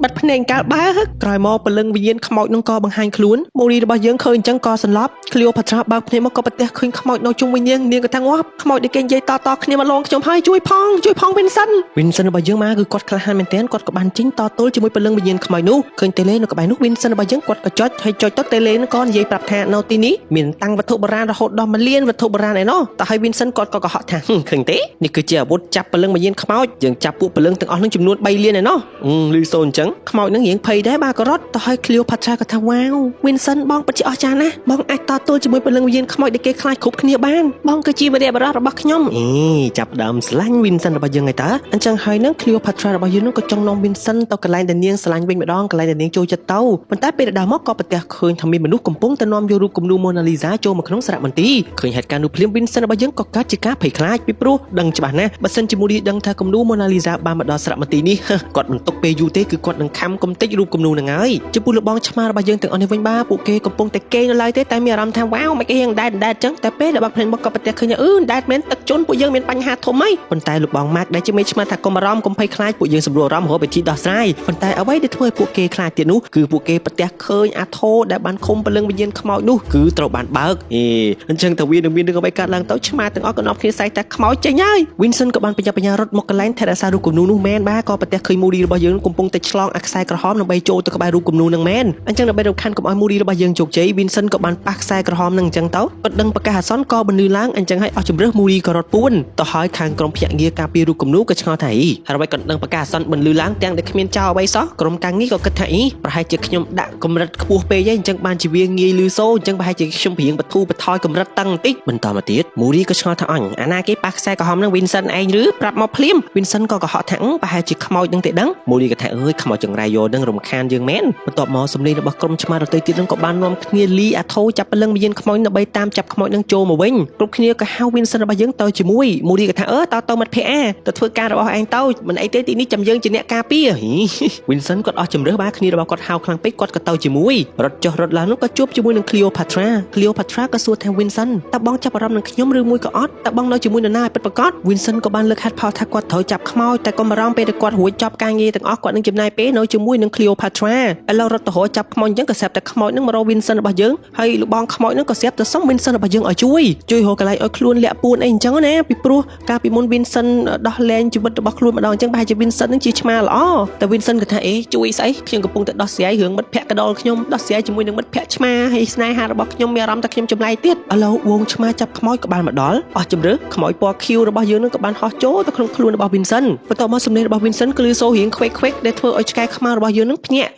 បិទភ្នែកកាលបើក្រោយមកព្រលឹងវិញ្ញាណខ្មោចនឹងក៏បង្ហាញខ្លួន Mori របស់យើងឃើញអញ្ចឹងក៏សន្លប់ Cleopatra បើកភ្នែកមកក៏ប្រទះឃើញខ្មោចនៅជុំវិញនាងនាងក៏ថាងាប់ខ្មោចដែលគេនិយាយតតគ្នាមកលងខ្ញុំហើយជួយផងជួយផង Winson Winson របស់យើងមកគឺគាត់ក្លាហានមែនទែនគាត់ក៏បានចេញតទល់ជាមួយព្រលឹងវិញ្ញាណខ្មោចនោះឃើញតេឡេនៅក្បែរនោះ Winson របស់យើងគាត់ក៏ចុចហើយចុចទៅតេឡេនោះក៏និយាយប្រាប់ថានៅទីនេះមានតាំងវត្ថុបុរាណរហូតដល់1លានវត្ថុបុរាណឯណោះតែហើយ Winson គាត់ក៏កុហកថាឃើញទេនេះគឺជាអាវុធចាប់ព្រលឹងវិញ្ញាណខ្មោចយើងចាប់ពួកព្រលឹងទាំងអស់នឹងចំនួន3លានឯណោះលឺសូនអញ្ចឹងខ្មោចនឹងរៀងភ័យដែរបាទក៏រត់ទៅហើយ Cleopatra ក៏ថាវ៉ាវ Winson បងពិតជាអស្ចារ្យណាស់បងអាចតទល់ជាមួយព្រលឹងវិញ្ញាណខ្មោចដែលគេខ្លាចគ្រប់គ្នាបានបងគឺជាវីរៈបុរសរបស់ខ្ញុំអេចាប់ដើមស្រឡាញ់ Winson របស់យើងហើយតើអញ្ចឹងហើយនឹង Cleopatra របស់យើងនឹងក៏ចង់នាំ Winson ទៅកន្លែងដែលនាងស្រឡាញ់វិញម្ដងកន្លែងដែលនាងចូលចិត្តទៅប៉ុន្តែពេលដល់មកក៏ប្រទះឃើញថាមានមនុស្សកំពុងតែនាំយករូបគំនូ Mona Lisa ចូលមកក្នុងសារមន្ទីរឃើញហេតុការណ៍នោះភ្លាម Winson របស់យើងក៏កើតជាការភ័យខ្លាចពីព្រោះដឹងច្បាស់ណាស់បើសិនជា Mori ដឹងថាគំនូ Mona Lisa បានមកដល់សារមន្ទីរនេះគាត់មិនទុកពេលយូរទេគឺគាត់នឹងខំកំទេចរូបគំនូនឹងហើយចំពោះលបងឆ្មារបស់យើងទាំងអស់នេះវិញបាទពួកគេកំពុងតែគេងនៅឡើយទេតែមានអារម្មណ៍ថាវ៉ាវមិនគេរៀងដែតដែតចឹងតែពេលដែលបើកភ្នែកមកក៏ប្រទះឃើញអឺដែតមែនទឹកជន់ពួកយើងមានបញ្ហាធំហើយប៉ុន្តែលោកបងម៉ាក់ដែលជាមេឆ្មាថាកុំបារម្ភកុំភ័យខ្លាចពួកយើងសម្រួលអារម្មណ៍រកវិធីដោះស្រាយប៉ុន្តែអ្វីដែលធ្វើឲ្យពួកគេខ្លាចទៀតនោះគឺពួកគេប្រទះឃើញអាធោដែលបានឃុំព្រលឹងវិញ្ញាណខ្មោចនោះគឺត្រូវបានបើកអេអញ្ចឹងតើវានឹងមានរឿងអ្វីកើតឡើងទៅឆ្មា ឆ្មាទាំងអស់ក៏នាំគ្នាស្រែកតែខ្មោចចេញហើយ Vincent ក៏បានប្រញាប់ប្រញាល់រត់មកកន្លែងថែរក្សារូបគំនូរនោះមែនបាទក៏ប្រទះឃើញ Moody របស់យើងកំពុងតែឆ្លងអាខ្សែក្រហមដើម្បីចូលទៅក្បែររូបគំនូរនឹងមែនអញ្ចឹងដើម្បីរំខានកុំឲ្យ Moody របស់យើងជោគជ័យ Vincent ក៏បានប៉ះខ្សែក្រហមនឹងអញ្ចឹងទៅគាត់ដឹងប្រកាសអាសន្នក៏បន្លឺឡើងអញ្ចឹងហើយអស់ជំរឿស Moody ក៏រត់ពួនទៅហើយខាងក្រុមភ្នាក់ងារការពាររូបគំនូរក៏ឆ្ងល់ថាអីហើយអ្វីក៏ដឹងប្រកាសអាសន្នបន្លឺឡើងទាំងដែលគ្មានចោលអ្វីសោះក្រុមការងារក៏គិតថាអីប្រហែលជាខ្ញុំដាក់កម្រិតខ្ពស់ពេកហើយអញ្ចឹងបានជាវាងាយលឺសូរអញ្ចឹងប្រហែលជាខ្ញុំព្រៀងបធូរបថយកម្រិតតឹងបន្តិចបន្តមកទៀត Moody ក៏ឆ្ងល់ថាអញអាណាគេប៉ះខ្សែក្រហមនឹង Vincent ឯងឬប្រាប់មកភ្លាម Vincent ក៏កុហកថាប្រហែលជាខ្មោចនឹងទេដឹង Moody ក៏ថាអើយខ្មោចចង្រៃយោនឹងរំខានយើងមែនបន្ទាប់មកសំឡេងរបស់ក្រុមឆ្មាដទៃទៀតនឹងក៏បាននាំគ្នាលីអាថូចាប់ព្រលឹងវិញ្ញាណខ្មោចដើម្បីតាមចាប់ខ្មោចនឹងចូលមកវិញគ្រប់គ្នាក៏ហៅ Vincent របស់យើងទៅជាមួយ Moody ក៏ថាអឺតើទៅមិត្តភក្តិអាទៅធ្វើការរបស់ឯងទៅមិនអីទេទីនេះចាំយើងជាអ្នកការពារ Vincent គាត់អស់ជំរឿសបាទគ្នារបស់គាត់ហៅខ្លាំងពេកគាត់ក៏ទៅជាមួយរត់ចុះរត់ឡើងនោះក៏ជួបជាមួយនឹង Cleopatra Cleopatra ក៏សួរថា Vincent តើបងចាប់អារម្មណ៍នឹងខ្ញុំឬមួយក៏អត់តើបងនៅជាមួយនរណាឲ្យពិតប្រាកដ Vincent ក៏បានលើកហេតុផលថាគាត់ត្រូវចាប់ខ្មោចតែកុំបារម្ភពេលដែលគាត់រួចចប់ការងារទាំងអស់គាត់នឹងចំណាយពេលនៅជាមួយនឹង Cleopatra ឥឡូវរត់ទៅរកចាប់ខ្មោចអញ្ចឹងក៏ស្រាប់តែខ្មោចនឹងមករក Vincent របស់យើងហើយលោកបងខ្មោចនឹងក៏ស្រាប់តែសុំ Vincent របស់យើងឲ្យជួយជួយរកកន្លែងឲ្យខ្លួនលាក់ពួនអីអញ្ចឹងណាពីព្រោះកាលពីមុន Vincent ដោះលែងជីវិតរបស់ខ្លួនម្ដងអញ្ចឹងប្រហែលជា Vincent នឹងជាឆ្មាល្អតែ Vincent ក៏ថាអេជួយស្អីខ្ញុំកំពុងតែដោះស្រាយរឿងមិត្តភក្តិកដលខ្ញុំដោះស្រាយជាមួយនឹងមិត្តភក្តិឆ្មាហើយស្នេហារបស់ខ្ញុំមានអារម្មណ៍ថាខ្ញុំចម្លែកទៀតឥឡូវវងឆ្មាចាប់ខ្មោចក៏បានមកដល់អស់ជំរឿខ្មោចពណ៌ខៀវរបស់យើងនឹងក៏បានហោះចូលទៅក្នុងខ្លួនរបស់ Vincent បន្ទាប់មកសំឡេងរបស់ Vincent គឺលឺសូររៀងខ្វេកខ្វេកដែលធ្វើឲ្យឆ្កែខ្មៅរបស់យើងនឹងភ្ញាក់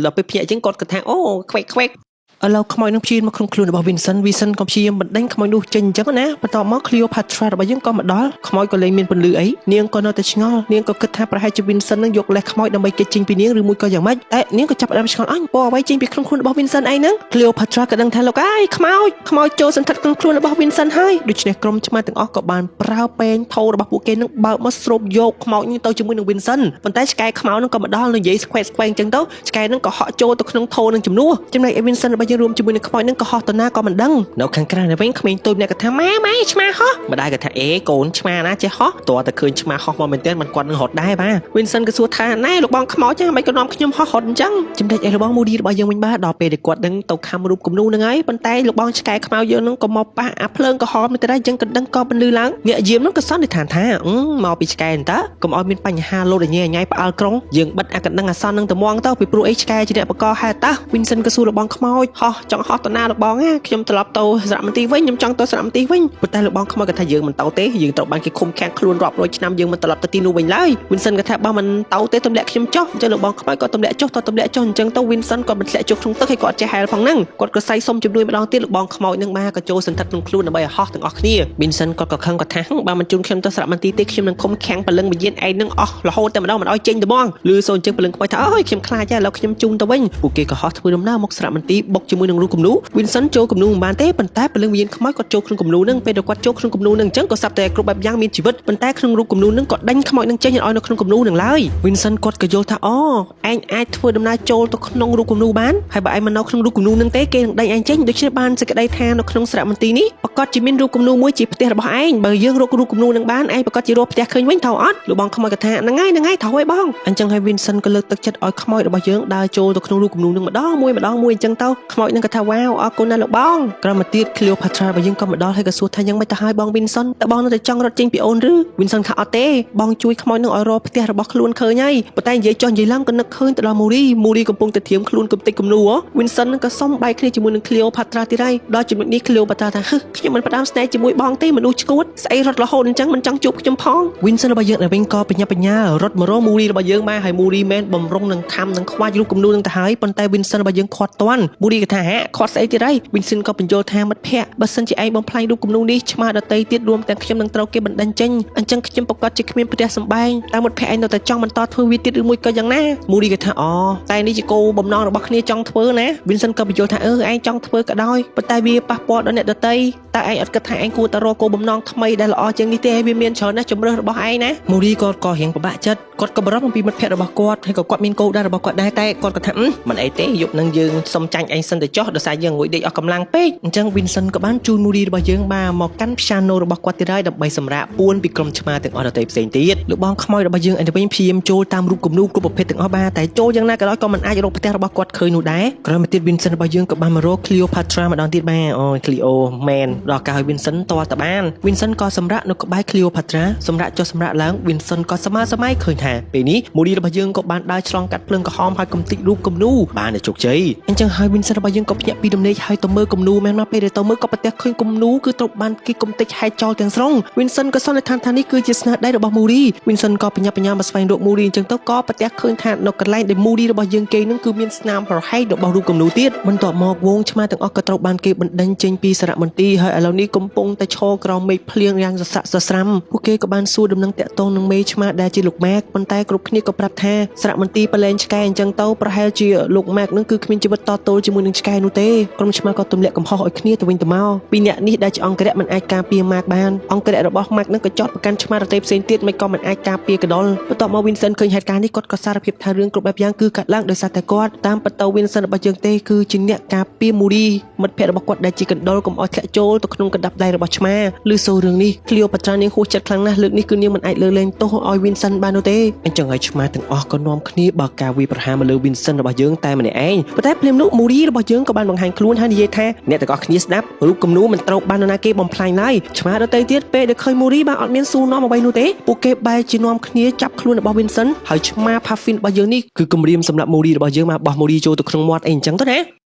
ដល់ពេលភ្ញាក់អញ្ចឹងគាត់ក៏ថាអូខ្វេកខ្វេកឥឡូវខ្មោចនឹងព្យាយាមមកក្នុងខ្លួនរបស់ Vincent Vincent ក៏ព្យាយាមបណ្ដេញខ្មោចនោះចេញអញ្ចឹងណាបន្ទាប់មក Cleopatra របស់យើងក៏មកដល់ខ្មោចក៏លែងមានពន្លឺអីនាងក៏នៅតែឆ្ងល់នាងក៏គិតថាប្រហែលជា Vincent នឹងយកលេសខ្មោចដើម្បីគេចចេញពីនាងឬមួយក៏យ៉ាងម៉េចតែនាងក៏ចាប់ផ្ដើមឆ្ងល់អញពណ៌អ្វីចេញពីក្នុងខ្លួនរបស់ Vincent ឯងហ្នឹង Cleopatra ក៏ដឹងថាលោកអើយខ្មោចខ្មោចចូលសន្ធិដ្ឋក្នុងខ្លួនរបស់ Vincent ហើយដូច្នេះក្រុមឆ្មាទាំងអស់ក៏បានប្រើពេងថោរបស់ពួកគេនឹងបើកមកស្រូបយកខ្មោចនេះទៅជាមួយនឹង Vincent ប៉ុន្តែឆ្កែខ្មៅនឹងក៏មកដល់នឹងនិយាយស្ខ្វែកស្ខ្វែងអញ្ចឹងទៅឆ្កែនឹងក៏ហក់ចូលទៅក្នុងថោនឹងជំនួសចំណែកឯ Vincent របស់យើងរួមជាមួយនឹងខ្មោចនឹងក៏ហោះទៅណាក៏មិនដឹងនៅខាងក្រៅនេះវិញក្មេងតូចម្នាក់ក៏ថាម៉ែម៉ែឆ្មាហោះម្ដាយក៏ថាអេកូនឆ្មាណាចេះហោះតើតែឃើញឆ្មាហោះមកមែនទែនមិនគាត់នឹងរត់ដែរបាទ Vincent ក៏សួរថាណែលោកបងខ្មោចចឹងមិនក៏នាំខ្ញុំហោះរត់អញ្ចឹងចំណែកឯលោកបង Moody របស់យើងវិញបាទដល់ពេលដែលគាត់នឹងទៅខំរូបគំនូរនឹងហើយប៉ុន្តែលោកបងឆ្កែខ្មៅយើងនឹងក៏មកប៉ះអាភ្លើងក្រហមនេះទៅដែរអញ្ចឹងក៏ដឹងក៏បន្លឺឡើងអ្នកយាមនឹងក៏សន្និដ្ឋានថាមកពីឆ្កែតើកុំឲ្យមានបញ្ហាលោតញ៉ៃញ៉ៃផ្អើលក្រុងយើងបិទអាកណ្ដឹងអាសន្ននឹងទៅមងទៅពីព្រោះអីឆ្កែជាអ្នកបកហេតុតើ Vincent ក៏សួរលោកបងខ្មោចហោះចង់ហោះទៅណាលោកបងណាខ្ញុំត្រឡប់ទៅសារមន្ទីរវិញខ្ញុំចង់ទៅសារមន្ទីរវិញប៉ុន្តែលោកបងខ្មោចក៏ថាយើងមិនទៅទេយើងត្រូវបានគេឃុំឃាំងខ្លួនរាប់រយឆ្នាំយើងមិនត្រឡប់ទៅទីនោះវិញឡើយ Vincent ក៏ថាបើមិនទៅទេទម្លាក់ខ្ញុំចុះអញ្ចឹងលោកបងខ្មោចក៏ទម្លាក់ចុះទៅទម្លាក់ចុះអញ្ចឹងទៅ Vincent ក៏មិនធ្លាក់ចុះក្នុងទឹកហើយក៏អត់ចេះហែលផងហ្នឹងគាត់ក៏សៃសុំជំនួយម្ដងទៀតលោកបងខ្មោចនឹងបាទក៏ចូលសន្ធិដ្ឋក្នុងខ្លួនដើម្បីឲ្យហោះទាំងអស់គ្នា Vincent គាត់ក៏ខឹងគាត់ថាបើមិនជូនខ្ញុំទៅសារមន្ទីរទេខ្ញុំនឹងឃុំឃាំងព្រលឹងវិញ្ញាណឯងនឹងអស់រហូតតែម្ដងមិនឲ្យចេញទៅហ្មងឮសូរអញ្ចឹងព្រលឹងខ្មោចថាអើយខ្ញុំខ្លាចហើយឥឡូវខ្ញុំជូនទៅវិញពួកគេក៏ហោះធ្វើដំណើរមកសារមន្ទីរបុកជាមួយនឹងរូបគំនូ Vincent ចូលគំនូមិនបានទេប៉ុន្តែព្រលឹងវិញ្ញាណខ្មោចគាត់ចូលក្នុងគំនូនឹងពេលដែលគាត់ចូលក្នុងគំនូនឹងអញ្ចឹងក៏ស្រាប់តែគ្រប់បែបយ៉ាងមានជីវិតប៉ុន្តែក្នុងរូបគំនូនឹងក៏ដេញខ្មោចនឹងចេញឲ្យនៅក្នុងគំនូនឹងឡើយ Vincent គាត់ក៏យល់ថាអូឯងអាចធ្វើដំណើរចូលទៅក្នុងរូបគំនូបានហើយបើឯងមិននៅក្នុងរូបគំនូនឹងទេគេនឹងដេញឯងចេញដូច្នេះបានសេចក្តីថានៅក្នុងសារមន្ទីរនេះប្រកាសជាមានរូបគំនូមួយជាផ្ទះរបស់ឯងបើយើងរករូបគំនូនឹងបានឯងប្រកាសជារកផ្ទះឃើញវិញត្រូវអត់លោកបងខ្មោចក៏ថាហ្នឹងហើយហ្នឹងហើយត្រូវហើយបងអញ្ចឹងហើយ Vincent ក៏លើកទឹកចិត្តឲ្យខ្មោចរបស់យើងដើរចូលទៅក្នុងរូបគំនូនឹងម្ដងមួយម្ដងមួយអញ្ចឹងទៅខ្មោចនឹងក៏ថាវ៉ាវអរគុណណាស់លោកបងក្រោយមកទៀត Cleopatra របស់យើងក៏មកដល់ហើយក៏សួរថាយ៉ាងម៉េចទៅហើយបង Vincent តើបងនៅតែចង់រត់ចេញពីអូនឬ Vincent ថាអត់ទេបងជួយខ្មោចនឹងឲ្យរកផ្ទះរបស់ខ្លួនឃើញហើយប៉ុន្តែនិយាយចុះនិយាយឡើងក៏នឹកឃើញទៅដល់ Moody Moody កំពុងតែត្រៀមខ្លួនកំទេចគំនូ Vincent នឹងក៏សុំបែកគ្នាជាមួយនឹង Cleopatra ទៀតហើយដល់ចំណុចនេះ Cleopatra ថាហឹខ្ញុំមិនផ្ដើមស្នេហ៍ជាមួយបងទេមនុស្សឆ្កួតស្អីរត់រហូតអញ្ចឹងមិនចង់ជួបខ្ញុំផង Vincent របស់យើងនៅវិញក៏បញ្ញាបញ្ញារត់មករក Moody របស់យើងមកហើយ Moody មែនបំរុងនឹងខំនឹងខ្វាច់រូបគំនូនឹងទៅហើយប៉ុន្តែ Vincent របស់យើងខាត់តាន់ Moody ក៏ថាហាខាត់ស្អីទៀតហើយ Vincent ក៏បញ្យល់ថាមិត្តភក្តិបើសិនជាឯងបំផ្លាញរូបគំនូនេះឆ្មាដតីទៀតរួមទាំងខ្ញុំនឹងត្រូវគេបណ្ដេញចេញអញ្ចឹងខ្ញុំប្រកាសជាគ្មានផ្ទះសម្បែងតើមិត្តភក្តិឯងនៅតែចង់បន្តធ្វើវាទៀតឬមួយក៏យ៉ាងណា Moody ក៏ថាអូតែនេះជាគោលបំណងរបស់គ្នាចង់ធ្វើណា Vincent ក៏បញ្យល់ថាអឺឯងចង់ធ្វើក៏ដោយប៉ុន្តែវាប៉ះពាល់ដល់អ្នកដទៃតើឯងអត់គិតថាឯងគួរតែរកគោលបំណងថ្មីដែលល្អជាងនេះទេវាមានច្រើនណាស់ជំរើសរបស់ឯងណា Moody គាត់ក៏រៀងពិបាកចិត្តគាត់ក៏បារម្ភអំពីមិត្តភក្តិរបស់គាត់ហើយក៏គាត់មានគោលដៅរបស់គាត់ដែរតែគាត់ក៏ថាមិនអីទេយប់នឹងយើងសុំចាញ់ឯងសិន សិនទៅចុះដោយសារយើងងុយដេកអស់កម្លាំងពេកអញ្ចឹង Vincent ក៏បានជូន Moody របស់យើងបាទមកកាន់ piano របស់គាត់ទៀតហើយដើម្បីសម្រាកពួនពីក្រុមឆ្មាទាំងអស់ដទៃផ្សេងទៀតលោកបងខ្មោចរបស់យើងឯនេះវិញព្យាយាមចូលតាមរូបគំនូគ្រប់ប្រភេទទាំងអស់បាទតែចូលយ៉ាងណាក៏ដោយក៏មិនអាចរកផ្ទះរបស់គាត់ឃើញនោះដែរក្រោយមកទៀត Vincent របស់យើងក៏បានមករក Cleopatra ម្ដងទៀតបាទអូយ Cleo មែនដល់កាលឲ្យ Vincent តតបាន Vincent ក៏សម្រាកនៅក្បែរ Cleopatra សម្រាកចុះសម្រាកឡើង Vincent ក៏ស្មើសម័យឃើញថាពេលនេះ Moody របស់យើងក៏បានដើរឆ្លងកាត់ភ្លើងក្រហមហើយកំទេចរូបគំនូបានតែជោគជ័យអញ្ចឹងហើយ Vincent របស់យើងក៏ភ្ញាក់ពីដំណេកហើយទៅមើលគំនូមែនមកពេលដែលទៅមើលក៏ប្រទះឃើញគំនូគឺត្រូវបានគេកំទេចហែកចោលទាំងស្រុង Vincent ក៏សន្និដ្ឋានថានេះគឺជាស្នាដៃរបស់ Moody Vincent ក៏បញ្ញាបញ្ញាមកស្វែងរក Moody អញ្ចឹងទៅក៏ប្រទះឃើញថានៅកន្លែងដែល Moody របស់យើងគេនឹងគឺមានស្នាមប្រហែករបស់រូបគំនូទៀតបន្ទាប់មកវងឆ្មាទាំងអស់ក៏ត្រូវបានគេបណ្ដេញចេញពីសារមន្ទីរហើយឥឡូវនេះកំពុងតែឈរក្រោមមេឃភ្លៀងយ៉ាងសស័កសស្រាំពួកគេក៏បានសួរដំណឹងតាក់ទងនឹងមេឆ្មាដែលជាលោកម៉ាកប៉ុន្តែគ្រប់គ្នាក៏ប្រាប់ថាសារមន្ទីរបលែងឆ្កែអញ្ចឹងទៅប្រហែលជាលោកម៉ាកនឹងគឺគ្មានជីវិតតទល់ជាមួយនឹងឆ្កែនោះទេក្រុមឆ្មាក៏ទម្លាក់កំហុសឲ្យគ្នាទៅវិញទៅមកពីអ្នកនេះដែលជាអង្គរៈមិនអាចការពារម៉ាកបានអង្គរៈរបស់ម៉ាកនឹងក៏ចោទប្រកាន់ឆ្មារទេផ្សេងទៀតមិនក៏មិនអាចការពារកដុលបន្ទាប់មក Vincent ឃើញហេតុការណ៍នេះគាត់ក៏សារភាពថារឿងគ្រប់បែបយ៉ាងគឺកាត់ឡើងដោយសារតែគាត់តាមពិតទៅ Vincent របស់យើងទេគឺជាអ្នកការពារ Moody មិត្តភ័ក្តិរបស់គាត់ដែលជាកណ្ដុរកុំឲ្យធ្លាក់ចូលទៅក្នុងកណ្ដាប់ដៃរបស់ឆ្មាឬសូរឿងនេះ Cleopatra នាងហួសចិត្តខ្លាំងណាស់លើកនេះគឺនាងមិនអាចលើកលែងទោសឲ្យ Vincent បាននោះទេអញ្ចឹងហើយឆ្មាទាំងអស់ក៏នាំគ្នាបើកការវាយប្រហារមកលើ Vincent របស់យើងតែម្នាក់ឯងប៉ុន្តែភ្លាមនោះ Moody របស់យើងក៏បានបង្ហាញខ្លួនហើយនិយាយថាអ្នកទាំងអស់គ្នាស្ដាប់រូបគំនូមិនត្រូវបាននរណាគេបំផ្លាញឡើយឆ្មាដទៃទៀតពេលដែលឃើញ Moody បានអត់មានស៊ូនាំអ្វីនោះទេពួកគេបែរជានាំគ្នាចាប់ខ្លួនរបស់ Vincent ហើយឆ្មា Puffin របស់យើងនេះគឺគំរាមសម្រាប់ Moody របស់យើងមកបោះ Moody ចូលទៅក្នុងមាត់អីអញ្ចឹងទៅណា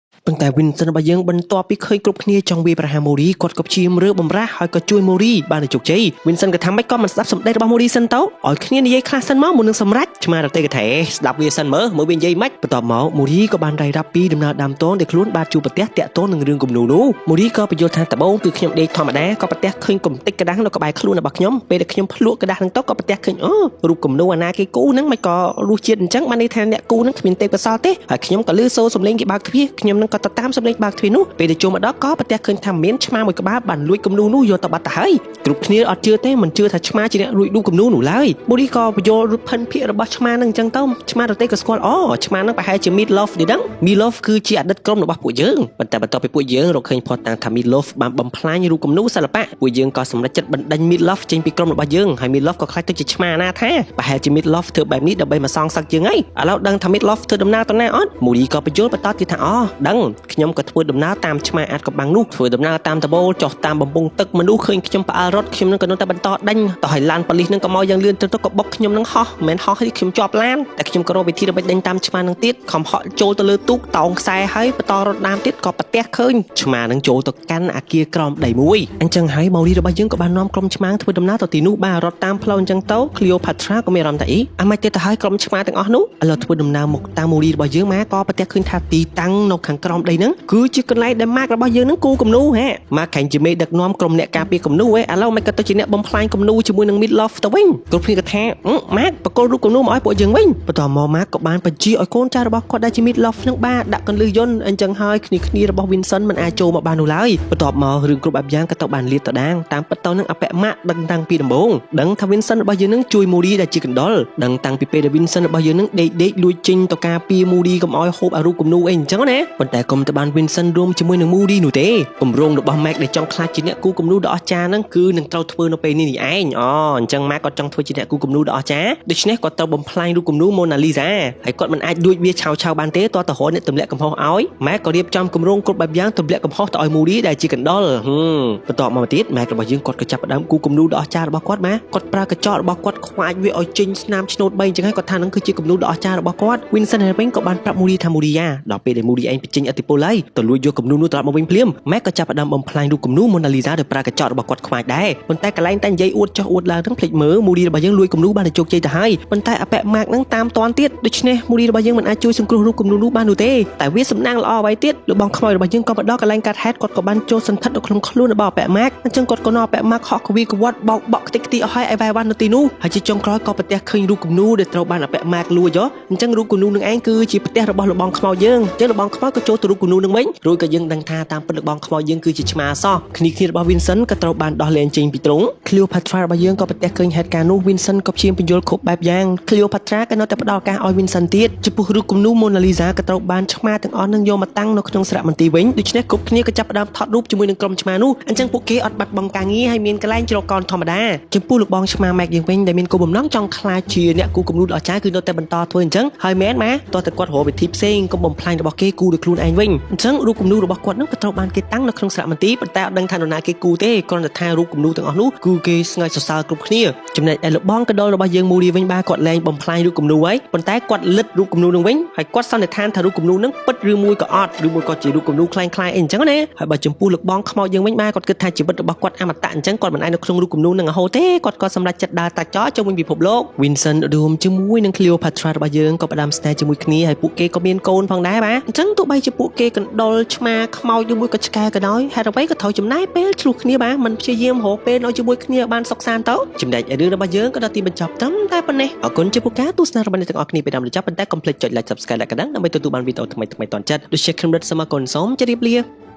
ប៉ុន្តែ Vincent របស់យើងបន្ទាប់ពីឃើញគ្រប់គ្នាចង់វាយប្រហារ Moody គាត់ក៏ព្យាយាមរើបំរាស់ហើយក៏ជួយ Moody បានតែជោគជ័យ Vincent ក៏ថាម៉េចក៏មិនស្ដាប់សម្ដីរបស់ Moody សិនទៅឲ្យគ្នានិយាយខ្លះសិនមកមុននឹងសម្រេចឆ្មារទេក៏ថាស្ដាប់វាសិនមើលមើលវានិយាយម៉េចបន្ទាប់មក Moody ក៏បានរាយរាប់ពីដំណើរដើមតនដែលខ្លួនបានជួបប្រទះតាក់ទងនឹងរឿងគំនូនោះ Moody ក៏បញ្យល់ថាដំបូងគឺខ្ញុំដេកធម្មតាក៏ប្រទះឃើញកំទេចក្តាស់នៅក្បែរខ្លួនរបស់ខ្ញុំពេលដែលខ្ញុំភ្លក់ក្តាស់ហ្នឹងទៅក៏ប្រទះឃើញអូរូបគំនូអាណាគេគូហ្នឹងមិនក៏រសជាតិអញ្ចឹងបានន័យថាអ្នកគូហ្នឹងគ្មានទេពកោសលទេហើយខ្ញុំក៏លឺសូរសំឡេងគេបើកទ្វារខ្ញុំនឹងក៏ទៅតាមសំឡេងបើកទ្វារនោះពេលដែលចូលមកដល់ក៏ប្រទះឃើញថាមានឆ្មាមួយក្បាលបានលួចគំនូនោះយកទៅបាត់ទៅហើយគ្រប់គ្នាអត់ជឿទេមិនជឿថាឆ្មាជាអ្នកលួចរូបគំនូនោះឡើយ Moody ក៏បញ្យល់រូបភិនភាគរបស់ឆ្មាហ្នឹងអញ្ចឹងទៅឆ្មារទេក៏ស្គាល់អូឆ្មាហ្នឹងប្រហែលជា Meatloaf ទេដឹង Meatloaf គឺជាអតីតក្រុមរបស់ពួកយើងប៉ុន្តែបន្ទាប់ពីពួកយើងរកឃើញភស្តុតាងថា Meatloaf បានបំផ្លាញរូបគំនូសិល្បៈពួកយើងក៏សម្រេចចិត្តបណ្ដេញ Meatloaf ចេញពីក្រុមរបស់យើងហើយ Meatloaf ក៏ក្លាយទៅជាឆ្មាណាថាប្រហែលជា Meatloaf ធ្វើបែបនេះដើម្បីមកសងសឹកយើងហើយឥឡូវដឹងថា Meatloaf ធ្វើដំណើរទៅណាអត់ Moody ក៏បញ្យល់បន្តទៀតថាអូដឹងខ្ញុំក៏ធ្វើដំណើរតាមឆ្មាអាចកំបាំងនោះធ្វើដំណើរតាមដបូលចុះតាមបំពង់ទឹកមនុស្សឃើញខ្ញុំផ្អើលរត់ខ្ញុំនឹងក៏នៅតែបន្តដេញតោះឲ្យឡានប៉ូលីសនឹងក៏មកយ៉ាងលឿនទៅទៅក៏បុកខ្ញុំនឹងហោះមិនមែនហោះទេខ្ញុំជាប់ឡានតែខ្ញុំក៏រកវិធីដើម្បីដេញតាមឆ្មានឹងទៀតខំហក់ចូលទៅលើទូកតោងខ្សែហើយបន្តរត់តាមទៀតក៏ប្រទះឃើញឆ្មានឹងចូលទៅកាន់អាគារក្រោមដីមួយអញ្ចឹងហើយម៉ូរីរបស់យើងក៏បាននាំក្រុមឆ្មាធ្វើដំណើរទៅទីនោះបាទរត់តាមផ្លូវអញ្ចឹងទៅ Cleopatra ក៏មានអារម្មណ៍ថាអីអាមិនទៀតទៅហើយក្រុមឆ្មាទាំងអស់នោះឥឡូវធ្វើដំណើរមកតាមម៉ូរីរបស់យើងមកក៏ប្រទះឃើញថាទីតាំងនៅខាងក្រោមដីហ្នឹងគឺជាកន្លែងដែលម៉ាករបស់យើងហ្នឹងគូគំនូហ៎ម៉ាកខាញ់ជាមេដឹកនាំក្រុមអ្នកការពារគំនូហ៎ឥឡូវមិនក៏ទៅជាអ្នកបំផ្លាញគំនូជាមួយនឹង Meatloaf ទៅវិញគ្រប់គ្នាក៏ថាម៉ាកបកគលរូបគំនូមកឲ្យពួកយើងវិញបន្តមកម៉ាកក៏បានបញ្ជាឲ្យកូនចៅរបស់គាត់ដែលជា Meatloaf ហ្នឹងបាទដាក់កន្លឹះយន្តអញ្ចឹងហើយគ្នាគ្នារបស់ Vincent មិនអាចចូលមកបាននោះឡើយបន្ទាប់មករឿងគ្រប់បែបយ៉ាងក៏ទៅបានលាតត្រដាងតាមពិតទៅនឹងអពម៉ាក់ដឹងតាំងពីដំបូងដឹងថា Vincent របស់យើងនឹងជួយ Moody ដែលជាកណ្ដុរដឹងតាំងពីពេលដែល Vincent របស់យើងនឹងដេកដេកលួចចេញទៅការពារ Moody កុំឲ្យហូបអារូបគំនូអីអញ្ចឹងណាប៉ុន្តែកុំទៅបាន Vincent រួមជាមួយនឹង Moody នោះទេគម្រោងរបស់ Mac ដែលចង់ក្លាយជាអ្នកគូគំនូដ៏អស្ចារ្យហ្នឹងគឺនឹងត្រូវធ្វើនៅពេលនេះនេះឯងអូអញ្ចឹង Mac គាត់ចង់ធ្វើជាអ្នកគូគំនូដ៏អស្ចារ្យដូច្នេះគាត់ត្រូវបំផ្លាញរូបគំនូ Mona Lisa ហើយគាត់មិនអាចលួចវាឆាវឆាវបានទេតោះទៅរកអ្នកទម្លាក់កំហុសឲ្យ Mac ក៏រៀបចំគម្រោងគ្រប់បែបយ៉ាងទម្លាក់កំហុសទៅឲ្យ Moody ដែលជាកណ្ដុរបន្ទាប់មកទៀត Mac របស់យើងគាត់ក៏ចាប់ផ្ដើមគូគំនូដ៏អស្ចារ្យរបស់គាត់មកគាត់ប្រើកញ្ចក់របស់គាត់ខ្វាចវាឲ្យចេញស្នាមឆ្នូត3អញ្ចឹងហើយគាត់ថានឹងគឺជាគំនូដ៏អស្ចារ្យរបស់គាត់ Vincent ហើយវិញក៏បានប្រាប់ Moody ថា Moody យ៉ាដល់ពេលដែល Moody ឯងបញ្ចេញឥទ្ធិពលហើយទៅលួចយកគំនូនោះត្រឡប់មកវិញភ្លាម Mac ក៏ចាប់ផ្ដើមបំផ្លាញរូបគំនូ Mona Lisa ដោយប្រើកញ្ចក់របស់គាត់ខ្វាចដែរប៉ុន្តែកន្លែងតែនិយាយអួតចុះអួតឡើងហ្នឹងភ្លេចមើល Moody របស់យើងលួចគំនូបានតែជោគជ័យទៅហើយប៉ុន្តែអព Mac ហ្នឹងតាមតាន់ទៀតដូច្នេះ Moody របស់យើងមិនអាចជួយសង្គ្រោះរូបគំនូនោះបាននោះទេតែវាសំណាងល្អអ្វីទៀតលោកបងខ្មោចរបស់យើងក៏មកដល់កន្លែងកាត់ហេតុគាត់ក៏បានចូលសន្ធិដ្ឋនៅក្នុងខ្លួនរបស់អព Mac អញ្ចឹងគាត់ក៏នាំអព Mac ហក់កវីកវត្តបោកបក់ខ្ទេចខ្ទីអស់ហើយអីវ៉ៃវ៉ាន់នៅទីនោះហើយជាចុងក្រោយក៏ប្រទះឃើញរូបគំនូដែលត្រូវបានអព Mac លួចហ៎អញ្ចឹងរូបគំនូនឹងឯងគឺជាផ្ទះរបស់លោកបងខ្មោចយើងអញ្ចឹងលោកបងខ្មោចក៏ចូលទៅ ទៅរូបគំនូរនឹងវិញរួចក៏យើងដឹងថាតាមពិតលោកបងខ្មោចយើងគឺជាឆ្មាសោះគ្នាគ្នារបស់ Vincent ក៏ត្រូវបានដោះលែងចេញពីទ្រុង Cleopatra របស់យើងក៏ប្រទះឃើញហេតុការណ៍នោះ Vincent ក៏ព្យាយាមពន្យល់គ្រប់បែបយ៉ាង Cleopatra ក៏នៅតែផ្ដល់ឱកាសឲ្យ Vincent ទៀតចំពោះរូបគំនូរ Mona Lisa ក៏ត្រូវបានឆ្មាទាំងអស់នឹងយកមកតាំងនៅក្នុងសារមន្ទីរវិញដូច្នេះគ្រប់គ្នាក៏ចាប់ផ្ដើមថតរូបជាមួយនឹងក្រុមឆ្មានោះអញ្ចឹងពួកគេអត់បាត់បង់ការងារហើយមានកន្លែងជ្រកកោនធម្មតាចំពោះលោកបងឆ្មា Mike យើងវិញដែលមានគោលបំណងចង់ក្លាយជាអ្នកគូរគំនូរដ៏អស្ចារ្យគឺនៅតែបន្តធ្វើអញ្ចឹងហើយមែនម៉ាតោះតែគាត់រកវិធីផ្សេងកុំបំផ្លាញរបស់គេគូរដោយខ្លួនឯងវិញអញ្ចឹងរូបគំនូររបស់គាត់នោះក៏ត្រូវបានគេតាំងនៅក្នុងសារមន្ទីរប៉ុន្តែអត់ដឹងថានរណាគេគូរទេគ្រាន់តែថារូបគំនូរទាំងអស់នោះគឺគេស្ងើចសរសើរគ្រប់គ្នាចំណែកឯលោកបងកដុលរបស់យើងមូរីវិញបាទគាត់លែងបំផ្លាញរូបគំនូរហើយប៉ុន្តែគាត់លិតរូបគំនូរនឹងវិញហើយគាត់សន្និដ្ឋានថារូបគំនូរនឹងពិតឬមួយក៏អត់ឬមួយក៏ជារូបគំនូរក្លែងក្លាយអីអញ្ចឹងណាហើយបើចំពោះលោកបងខ្មោចយើងវិញបាទគាត់គិតថាជីវិតរបស់គាត់អមតៈអញ្ចឹងគាត់មិនអាចនៅក្នុងរូបគំនូរនឹងរហូតទេគាត់ក៏សម្រេចចិត្តដើរតាចោជុំវិញពិភពលោក Vincent រួមជាមួយនឹង Cleopatra របស់យើងក៏ផ្ដាំស្នេហ៍ជាមួយគ្នាហើយពួកគេក៏មានកូនផងដែរបាទអញ្ចឹងទោះបីជាពួកគេកណ្ដុលឆ្មាខ្មោចឬមួយក៏ឆ្កែក៏ដោយហេតុអ្វីក៏ត្រូវចំណាយពេលឆ្លោះគ្នាបាទមិនព្យាយាមរកពេលនៅជាមួយគ្នាឲ្យបានសុខសាន្តទៅចំណែកឯរឿងរបស់យើងក៏ដល់ទីបញ្ចប់ត្រឹមតែប៉ុណ្ណេះអរគុណចំពោះការទស្សនារបស់អ្នកទាំងអស់គ្នាពីដើមដល់ចប់ប៉ុន្តែកុំភ្លេចចុច like, subscribe และកណ្ដឹងដើម្បីទទួលបានវីដេអូថ្មីៗទាន់ចិត្តដូចជាខ្ញុំរិទ្ធសូមអរគុណសូមជម្រាបលា។